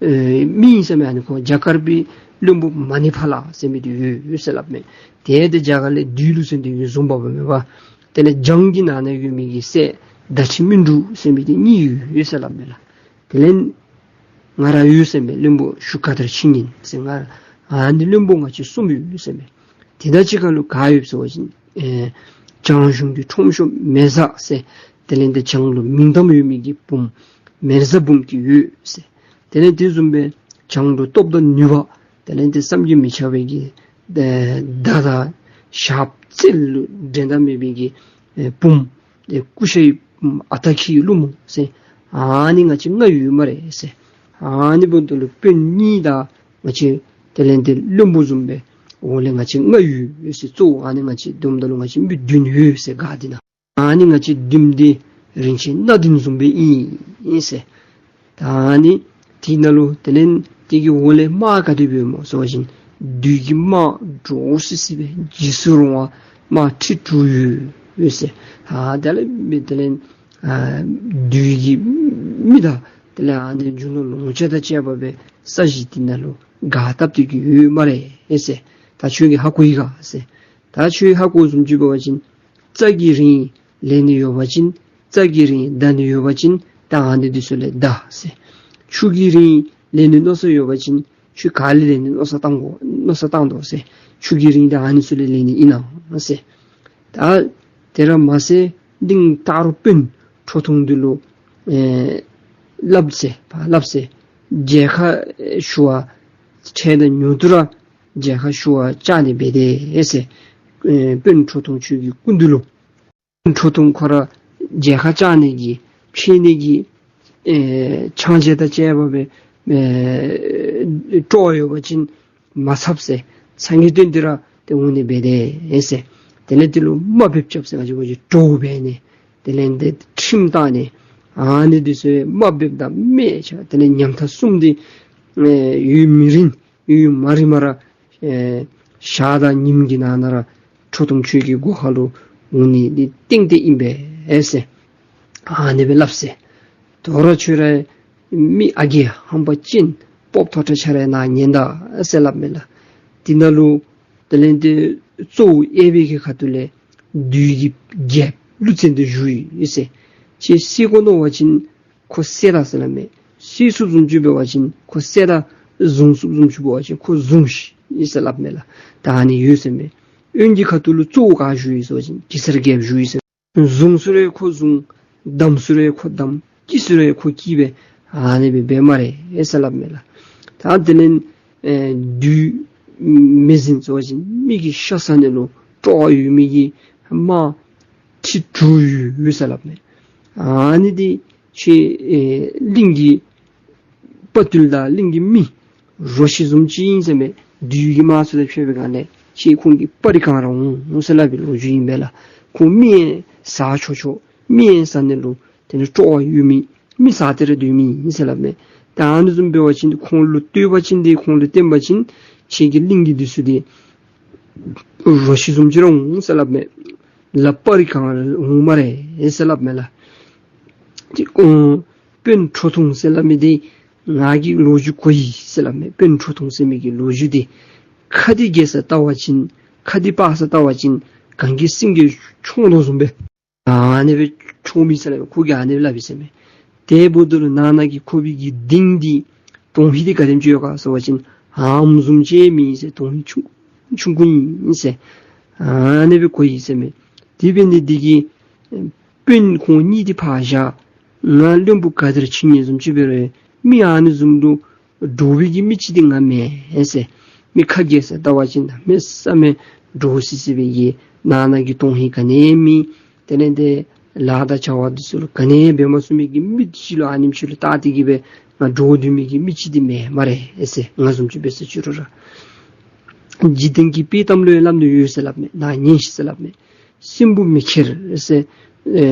ཨེ་མི་ཨིན་ཟེར་མས། ཨ་ནི་ཁོང་རྒྱ་གར་པའི་བློན་པོ་མ་ཎི་ཕ་ལ་ཟེར་མི་འདི་ཡོད་ཡོད་ཟེར་སླབ་མས། དེ་འདི་རྒྱ་གར་ལས་བདུད་ལུ་སོན་ཏེ་ཡོདཔ་བཟུམ་འབད་མས་པ། དེ་ལས་བྱང་གི་ནང་ན་ཡོད་མི་གི་སྲས་དྭ་ཕྲིན་སྨིན་དྲུག་ཟེར་མི་འདི་གཉིས་ཡོད་ཡོད་ཟེར་སླབ་མས་ལགས། དེ་ལས་ང་ར་ཡོད་ཟེར་མས། བློན་པོ་ཤུ་ག་དར་ཕྱི་ཉིན་ཟེར། ང་ཨ་ནི་བློན་པོ་ང་བཅས་གསུམ་ཡོད་ཟེར་མས། དེ་དང་གཅིག་ཁར་ལུ་ག་ཡོདཔ་ཟེར་བ་ཅིན་ཨེ་བྱང་གཞུང་གི་ཁྲོམ་ཤོ་མེ་བཟའ་ཟེར། དེ་ལས་འདི་བྱང་ལུ་མིང་གཏམ་ཡོད་མི་གི་བུམོ་མེ་བཟའ་འབུམ་གྱི་ཡོད་ཟེར། དེ་ལས་དེ་བཟུམ་སྦེ་བྱང་ལུ་སྟོབས་དང་ནུས་པ་དེ་ལས་འདི་བསམ་གྱིས་མི་ཁྱབ་པའི་གི་ཨེ་མདའ་དང་ཞགསཔ་རྩལ་ལུ་འགྲན་ཟླ་མེད་པའི་གི་ཨེ་བུམོ་ཏེ་ཀུ་ཤའི་ཨ་སྟག་ཁྱི་ཀླུ་མོ་ཟེར། ཨ་ནི་ང་བཅས་ལྔ་ཡོད་སྨ་རེ་ཟེར། ཨ་ནི་འབདཝ་ད་ལུ་དཔོན་གཉིས་དང་ང་བཅས་དེ་ལས་འདི་བློན་པོ་བཟུམ་སྦེ་འོག་ལས་ང་བཅས་ལྔ་ཡོད་ཟེར། གཙོ་བོ་ཨ་ནི་ང་བཅས་བསྡོམས་ད་ལུ་ང་བཅས་མི་བདུན་ཡོད་ཟེར། ག་འདི་ནང་ཨ་ནི་ང་བཅས་བདུན་འདི་རིན་ཆེན་སྣ་བདུན་བཟུམ་སྦེ་ཨིན་ཨིན་ཟེར། ད་ཨ་ནི་དེ་ནང་ལུ་དེ་ལས་དེ་གི་འོག་ལས་དམག་ག་དེ་སྦེ་སྨོ་ཟེར་བ་ཅིན་བདུད་ཀྱི་དམག་འདྲོག་སི་སི་སྦེ་འཇིགས་སུ་རུང་བ་དམག་ཁྲི་དྲུག་ཡོད་ཡོད་ཟེར། ཨ་དེ་ལས་མི་དེ་ལས་ཨ་བདུད་ཀྱི་མི་དང་དེ་ལས་ཨ་ནི་རྒྱུ་ནོར་ལོངས་སྤྱོད་དང་བཅས་པ་སྦེ་ས་གཞི་དེ་ནང་ལུ་ག་བཏབ་སྟེ་གི་ཡོད་སྨ་རེ་ཟེར། ད་ཁྱོད་ཀྱིས་ཧ་གོ་ཡི་ག་ཟེར། ད་ཁྱོད་ཧ་གོ་བཟུམ་ཅིག་འབད་བ་ཅིན་རྩྭ་གི་རིན་ལེན་ནི་ཡོད་པ་ཅིན་རྩྭ་གི་རིན་བདའ་ནི་ཡོད་པ་ཅིན་ད་ཨ་ནི་འདི་ཚུ་ལས་བདའ་ཟེར། ཆུ་གི་རིན་ལེན་ནི་མནོ་བསམ་ཡོད་པ་ཅིན་ཆུ་ག་ལས་ལེན་ནི་མནོ་བསམ་བཏང་དགོ་མནོ་བསམ་བཏང་དོ་ཟེར། ཆུ་གི་རིན་ད་ཨ་ནི་ཚུ་ལས་ལེན་ནི་ཨིན་ན་ཟེར། ད་དེ་ར་མ་ཚད་གླིང་སྟག་རོང་དཔོན་ཁྲོ་ཐུང་འདི་ལུ་ཨེ་སླབ་ཟེར་སླབ་ཟེར། མཇལ་ཁ་ཞུ་བར་འཕྲལ་དང་མྱུར་དུ་ར་མཇལ་ཁ་ཞུ་བར་བཅར་ནི་འབད་དེ་ཟེར། ཨེ་དཔོན་ཁྲོ་ཐུང་ཁྱོད་ཀྱི་སྐུ་མདུན་ལུ། དཔོན་ཁྲོ་ཐུང་ཁོ་ར་མཇལ་ཁ་བཅར་ནི་གི་ཕྱད་ནི་གི་ཨེ་ཕྱག་རྗེས་དང་བཅས་པ་སྦེ་ཨེ་སྤྲོ་ཡོད་པ་ཅིན་མ་འཚབ་ཟེར། སངས་རྒྱས་བསྟན་འདི་ར་ཏེ་འོང་ནི་འབད་དེ་ཟེར། དེ་ལས་དེ་ལུ་དམའ་འབེབས་རྐྱབ་ཟེར། ང་བཅས་འབད་བ་ཅིན་འདྲོག་འབད་ནི་དེ་ལས་འདི་ཁྲིམས་བཏང་ནི་ཨ་ནི་འདི་ཚུ་དམའ་འབེབས་དང་དམྱལ་ཆ་དེ་ལས་ཉམ་ཐག་གསུམ་འདི་ཨེ་ཡུན་མི་རིང་ཡུན་མ་རིངམ་ར་ཨེ་ཞག་དང་ཉིནམ་གྱི་ནང་ན་ར་ཁྲོ་ཐུང་ཁྱོད་ཀྱི་སྒོ་ཁ་ལུ་འོང་ནི་འདི་ཏན་ཏན་ཨིན་པས་ཟེར། ཨ་ནི་སྦེ་སླབ་ཟེར། དོ་རུང་ཁྱོད་ར་མི་ཨ་རྒས་ཧམ་པ་ཅན་སྤོབས་མཐོ་དྲགས་ཆ་ར་ནཱ་ཉན་ད་ཟེར་སླབ་མས་ལགས། དེ་ནང་ལུ་དེ་ལས་འདི་གཙོ་བོ་གཡས་པའི་གི་ཁ་ཐུག་ལས་བདུད་ཀྱི་རྒྱལཔོ་ཀླུ་བཙན་འདི་བཞུགས་ཡི་ཟེར། ཁྱེད་བསད་དགོ་མནོ་བ་ཅིན་ཁོ་བསད་ད་ཟེར་སླབ་མས། བསད་ཚུགསཔ་བཟུམ་ཅིག་འབད་བ་ཅིན་ཁོ་བསད་ད། བཟུང་ཚུགསཔ་བཟུམ་ཅིག་འབད་བ་ཅིན་ཁོ་བཟུང་ཤིག་ཟེར་སླབ་མས་ལགས། ད་ཨ་ནི་ཡོད་ཟེར་མས། གཡོན་གྱི་ཁ་ཐུག་ལུ་གཙོ་བོ་ག་བཞུགས་ཡི་ཟེར་བ་ཅིན་གེ་སར་རྒྱལཔོ་བཞུགས་ཡི་ཟེར། བཟུང་ཚུགས་རུང་ཁོ་བཟུང་། བསྡམ་ཚུགས་རུང་ཁོ་བསྡམ། བཀྱིགས་ཚུགས་རུང་ཁོ་བཀྱིགས་སྦེ་ཨ་ནི་སྦེ་འབད་སྨ་རེ་ཟེར་སླབ་མས་ལགས། ད་དེ་ལས་ཨེ་བདུད་མེ་ཟིན་ཟེར་བ་ཅིན་མི་གི་ཤ་ཟ་ནི་ལུ་སྤྲོ་བ་ཡོད་མི་གི་དམག་ཁྲི་དྲུག་ཡོད་ཟེར་སླབ་མས། ཨ་ནི་འདི་ཁྱེད་ཨེ་གླིང་གི་དཔའ་རྟུལ་དང་གླིང་གི་མི་རོ་ཁྱི་བཟུམ་ཅིག་ཨིན་ཟེར་མས། བདུད་ཀྱི་དམག་ཚུ་དང་ཕྱད་པའི་སྒང་ལས་ཁྱེད་ཁོང་གི་པར་རིས་གང་ར་འོང་ཟེར་སླབ་པའི་ལོ་རྒྱུས་ཨིན་པས་ལགས། ཁོང་མི་ཡང་ཟ་ཆོག་ཆོག། མི་ཡང་ཟ་ནི་ལུ་དེ་ནི་སྤྲོ་བ་ཡོད་མི་མི་ཟ་སྟེ་ར་སྡོད་མི་ཨིན་ཟེར་སླབ་མས། ད་ཨ་ནི་བཟུམ་འབད་བ་ཅིན་ཁོང་ལུ་བསྟོད་པ་ཅིན་འདི་ཁོང་ལུ་བསྟན་པ་ཅིན་ཁྱེད་ཀྱི་གླིང་གི་འདི་ཚུ་འདི་རོ་ཁྱི་བཟུམ་ཅིག་ར་འོང་ཟེར་སླབ་མས། ལགཔ་རིས་གང་ར་འོང་སྨ་རེ་ཟེར་སླབ་མས་ལགས། ཏེ་ཨོ་དཔོན་ཁྲོ་ཐུང་ཟེར་སླབ་མི་འདི་ང་གིས་ལོ་རྒྱུས་གོ་ཡི་ཟེར་སླབ་མས། དཔོན་ཁྲོ་ཐུང་ཟེར་མི་གི་ལོ་རྒྱུས་འདི་ཁ་འདི་རྒྱས་ས་བལྟ་བ་ཅིན་ཁ་འདི་སྤར་ས་བལྟ་བ་ཅིན་གངས་ཀྱི་སེང་གེ་མཆོང་དོ་བཟུམ་སྦེ་ཨ་ནི་སྦེ་མཆོང་མི་ཟེར་སླབ་མས། ཁོ་གིས་ཨ་ནི་སྦེ་སླབ་ཡི་ཟེར་མས། དེ་འབདཝ་ད་ལུ་ནང་ན་གི་ཁོ་པའི་གི་གདིང་འདི་དོན་ཧིང་འདི་ག་དེམ་ཅིག་ཡོད་ག་ཟེར་བ་ཅིན་ཧང་བཟུམ་ཅིག་མེད་ཟེར། དོན་ཧིང་ཆུང་ཆུང་ཀུ་ཨིན་ཟེར་ཨ་ནི་སྦེ་གོ་ཡི་ཟེར་མས། དེ་འབད་ནི་འདི་གིས་དཔོན་ཁོང་གཉིས་འདི་ཕར་བཞག། ང་བློན་པོ་ག་དར་ཕྱི་ཉིན་བཟུམ་ཅིག་འབད་རུང་མི་ཨ་ནི་བཟུམ་ལུ་འདྲོག་པའི་གི་མི་ཅིག་འདི་ང་མེན་ཟེར། མི་ཁ་རྒྱས་ས་བལྟ་བ་ཅིན་གནམ་མེད་ས་མེད་འདྲོག་སི་སི་སྦེ་ཡོད། ནང་ན་གི་དོན་ཧིང་ག་ནི་མེད། དེ་ལས་འདི་ལཱ་དང་བྱ་བ་འདི་ཚུ་ལུ་ག་ནི་འབད་མ་ཚུགས་མི་གི་མི་ཅིག་ལུ་ཨ་ནེམ་ཅིག་ལུ་བལྟ་སྟེ་གི་སྦེ་ང་འདྲོག་སྡོད་མི་གི་མི་ཅིག་འདི་མེན་སྨ་རེ་ཟེར། ང་བཟུམ་ཅིག་འབད་ས་ཅིག་རུང་ར་འཇིག་རྟེན་གྱི་དཔྱེ་གཏམ་ལུ་ཡང་སླབ་ནི་ཡོད་ཟེར་སླབ་མས། ནཱ་ཉན་ཤིག་ཟེར་སླབ་མས། སྲིན་བུ་མེ་ཁྱེར་ཟེར་ཨེ་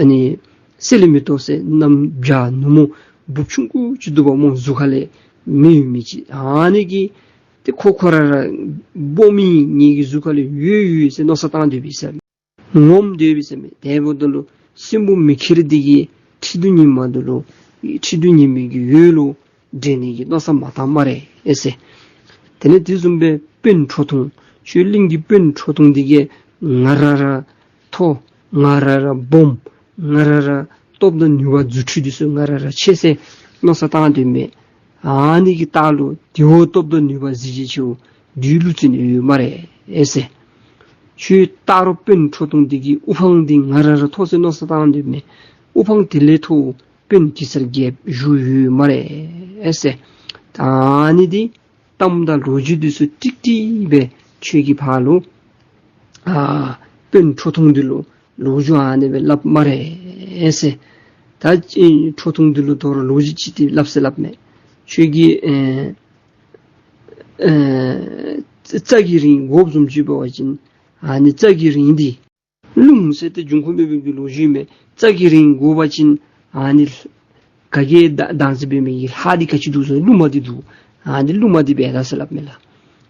ཨ་ནི་གསེར་ལས་མེ་ཏོག་ཟེར་གནམ་བྱཱར་ནུབ་མོ་འབུཔ་ཆུང་ཀུ་ཅིག་འདུག་པ་སྨོ། གཟུགས་ཁ་ལས་མེ་ཡོད་མི་ཅིག། ཨ་ནི་གིས་ཏེ་ཁོ་ཁོ་ར་ར་སྦོམ་ཨིན། ངེ་གི་གཟུགས་ཁ་ལས་ཡོད་ཡོད་ཟེར་མནོ་བསམ་བཏང་སྡོད་པས་ཟེར། ངོམ་སྡོད་པས་ཟེར་མས། དེ་འབདཝ་ད་ལུ་སྲིན་པོ་མེ་ཁྱེར་འདི་གིས་ཁྲི་གདུགས་ཉི་མ་འདི་ལུ་ཁྲི་གདུགས་ཉི་མའི་གི་འོད་ལུ་འདྲེན་ནི་གི་མནོ་བསམ་མ་བཏང་སྨ་རེ་ཨེ་ཟེར། དེ་ལས་དེ་བཟུམ་སྦེ་དཔོན་ཁྲོ་ཐུང་ཁྱོད་གླིང་གི་དཔོན་ཁྲོ་ཐུང་འདི་གིས་ང་ར་ར་མཐོ་ང་ར་ར་སྦོམ་ང་ར་ར་སྟོབས་དང་ནུས་པ་རྫུ་འཕྲུལ་འདི་ཚུ་ང་ར་ར་ཆེ་ཟེར་མནོ་བསམ་བཏང་སྡོད་མས། ཨ་ནི་གི་རྟགས་ལུ་དེ་བ་སྟོབས་དང་ནུས་པ་གཟི་བརྗིད་ཆེ་བ་འདི་ལུ་བརྩིས་ནི་ཡོད་སྨ་རེ་ཨེ་ཟེར། ཁྱོད་སྟག་རོང་དཔོན་ཁྲོ་ཐུང་འདི་གིས་དབུ་འཕང་འདི་ང་ར་ར་མཐོ་ཟེར་མནོ་བསམ་བཏང་སྡོད་མས། དབུ་འཕང་དེ་ལས་མཐོ་དཔོན་གེ་སར་རྒྱལཔོ་བཞུགས་ཡོད་སྨ་རེ་ཨེ་ཟེར། ད་ཨ་ནི་འདི་གཏམ་དང་ལོ་རྒྱུས་འདི་ཚུ་ཀྲིག་ཀྲི་སྦེ་ཁྱོད་ཀྱིས་ཕར་ལུ་ཨ་དཔོན་ཁྲོ་ཐུང་འདི་ལུ་ལོ་རྒྱུས་ཨ་ནི་སྦེ་སླབ་སྨ་རེ་ཨེ་ཟེར། ད་ཨེ་ཁྲོ་ཐུང་འདི་ལུ་དོ་རུང་ལོ་རྒྱུས་ཅིག་འདི་སླབ་ཟེར་སླབ་མས། ཁྱོད་ཀྱིས་ཨེ་ཨེ་རྩྭ་གི་རིན་དགོཔ་བཟུམ་ཅིག་འབད་བ་ཅིན་ཨ་ནི་རྩྭ་གི་རིན་འདི་རླུང་ཟེར་ཏེ་འབྱུང་ཁུངས་མེད་པའི་གི་ལོ་རྒྱུས་མས། རྩྭ་གི་རིན་དགོ་པ་ཅིན་ཨ་ནི་ག་གིས་ད་དང་ཟེར་བའི་མི་གི་ལྷ་འདི་ག་ཅི་འདུག་ཟེར་རླུང་མ་འདི་འདུག། ཨ་ནི་རླུང་མ་འདི་འབད་ད་ཟེར་སླབ་མས་ལགས།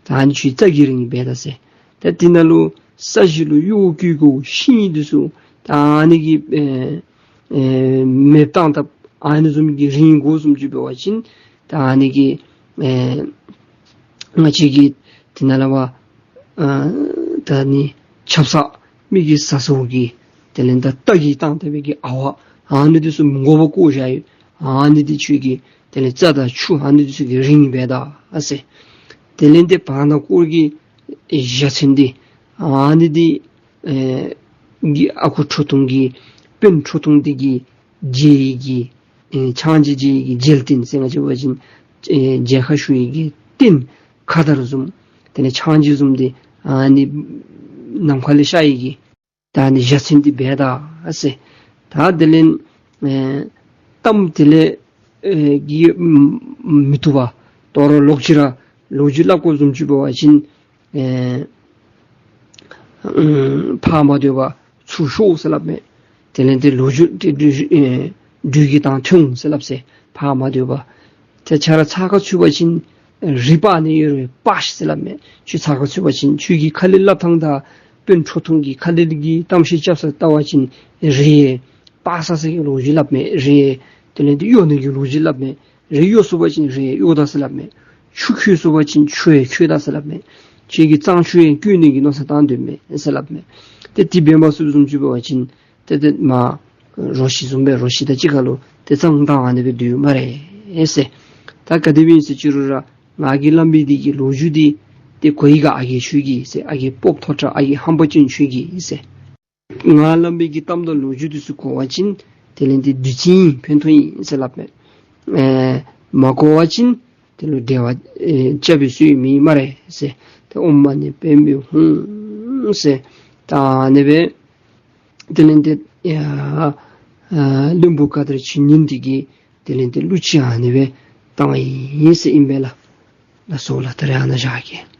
ད་ཨ་ནི་ཁྱོད་རྩྭ་གི་རིན་འབད་ད་ཟེར། ད་དེ་ནང་ལུ་ས་གཞི་ལུ་གཡོག་བཀོལ་དགོ་ཤིང་འདི་ཚུ་ད་ཨ་ནི་གི་ཨེ་ཨེ་མེདཔ་བཏང་ཐབས་ཨ་ནི་བཟུམ་གྱི་རིན་དགོ་བཟུམ་ཅིག་འབད་བ་ཅིན་ད་ཨ་ནི་གི་ཨེ་ང་བཅས་ཀྱི་དེ་ནང་ལུ་བ་ཨ་ད་ནི་ཆབ་གསང་མི་གིས་ཟ་ཟཝ་གི་དེ་ལས་ད་རྟ་གིས་བཏང་ད་བའི་གི་ཨ་བ་ཨ་ནི་འདི་ཚུ་མི་དགོ་པར་བཀོ་བཞག་ཡོད། ཨ་ནི་འདི་ཁྱོད་ཀྱིས་དེ་ལས་རྩྭ་དང་ཆུ་ཨ་ནི་འདི་ཚུ་གི་རིན་འབད་ད་ཨ་ཟེར། དེ་ལས་ཏེ་བར་ན་སྐོར་གྱི་ཨེ་ཞྭ་ཚན་འདི་ཨ་ནི་འདི་ཨེ་གི་ཨ་ཁུ་ཁྲོ་ཐུང་གི་དཔོན་ཁྲོ་ཐུང་འདི་གི་མཇལ་ཡི་གི་ཨེ་ཕྱག་མཇལ་མཇལ་ཡི་གི་མཇལ་རྟེན་ཟེར་ང་བཅས་འབད་བ་ཅིན་ཨེ་མཇལ་ཁ་ཞུ་ཡི་གི་རྟེན་ཁ་དར་བཟུམ་དེ་ལས་ཕྱག་མཇལ་བཟུམ་འདི་ཨ་ནི་ནམ་མཁའ་ལས་ཤར་ཡི་གི་ད་ཨ་ནི་ཞྭ་ཚན་འདི་འབད་ད་ཨ་ཟེར། ད་དེ་ལས་ཨེ་གཏམ་དེ་ལས་ཨེ་གི་མི་བཏུབ་པ་དོ་རུང་ལོག་ཅི་ར་ལོ་རྒྱུས་སླབ་དགོཔ་བཟུམ་ཅིག་འབད་བ་ཅིན་ཨེ་ཨམ་ཕར་མ་སྡོད་པར་ཚུར་ཤོག་ཟེར་སླབ་མས། དེ་ལས་ཏེ་ལོ་རྒྱུས་ཏེ་སྦྲུལ་ཨེ་སྦྲུལ་གྱི་ཐང་ཐོན་འོང་ཟེར་སླབ་ཟེར། ཕར་མ་སྡོད་པར། ཏེ་ཁྱོད་ར་ཚགས་ཁར་ཚུད་པ་ཅིན་རི་སྤར་ནི་ཡོད་རུང་སྤར་ཤིག་ཟེར་སླབ་མས། ཁྱོད་ཚགས་ཁར་ཚུད་པ་ཅིན་ཁྱོད་ཀྱི་ཁ་ལས་སླབ་ཐངས་དང་དཔོན་ཁྲོ་ཐུང་གི་ཁ་ལས་ཀྱི་གཏམ་བཤད་རྐྱབ་ས་བལྟ་བ་ཅིན་རི་སྤར་ས་ཟེར་གྱི་ལོ་རྒྱུས་སླབ་མས། རི་དེ་ལས་ཏེ་གཡོ་ནི་གི་ལོ་རྒྱུས་སླབ་མས། རི་གཡོ་སོང་པ་ཅིན་རི་གཡོ་ད་ཟེར་སླབ་མས། ཆུ་ཁོལ་སོང་པ་ཅིན་ཆུ་ཡང་ཁོལ་ད་ཟེར་སླབ་མས། ཁྱོད་ཀྱིས་གཙང་ཆུ་ཡང་བཀོལ་ནི་གི་མནོ་བསམ་བཏང་སྡོད་མས་ཟེར་སླབ་མས། ཏེ་དེ་འབད་མ་ཚུགསཔ་བཟུམ་ཅིག་འབད་བ་ཅིན་ཏེ་ཏེ་མ་རོ་ཁྱི་བཟུམ་སྦེ་རོ་ཁྱི་དང་གཅིག་ཁར་ལུ་ཏེ་གཙང་བཏང་ཨ་ནི་སྦེ་སྡོད་སྨ་རེ་ཟེར། ད་ག་དེ་སྦེ་ཨིན་ཟེར་ཅི་རུང་ར་ང་གིས་སླབ་མི་འདི་གི་ལོ་རྒྱུས་འདི་ཏེ་གོ་ཡི་ག་ཨ་རྒས་ཁྱོད་ཀྱིས་ཟེར། ཨ་རྒས་སྤོབས་མཐོ་དྲགས་ཨ་རྒས་ཧམ་པ་ཅན་ཁྱོད་ཀྱིས་ཟེར། ང་སླབ་མི་གི་གཏམ་དང་ལོ་རྒྱུས་འདི་ཚུ་གོ་བ་ཅིན་དེ་ལས་ཏེ་བདུད་རྩི་ཨིན་ཕན་ཐོགས་ཨིན་ཟེར་སླབ་མས། ཨེ་མ་གོ་བ་ཅིན་དེ་ལུ་འབྲེལ་བ་ཨེ་རྐྱབ་པའི་སྲོལ་མེད་སྨ་རེ་ཟེར། ཏེ་ཨོཾ་མ་ཎི་པདྨེ་ཧཱུྃ་ཟེར། ད་ཨ་ནི་སྦེ་དེ་ལས་ཏེ་ཡ་ཨ་བློན་པོ་བཀའ་དར་ཆོས་ཉན་འདི་གིས་དེ་ལས་ཏེ་གླུ་ཅིག་ཨ་ནི་སྦེ་བཏང་ཡི་ཟེར་ཨིན་པས་ལགས། ལགས་སོ་ལགས། ད་རེས་ཨ་ནཱ་བཞག་གེ།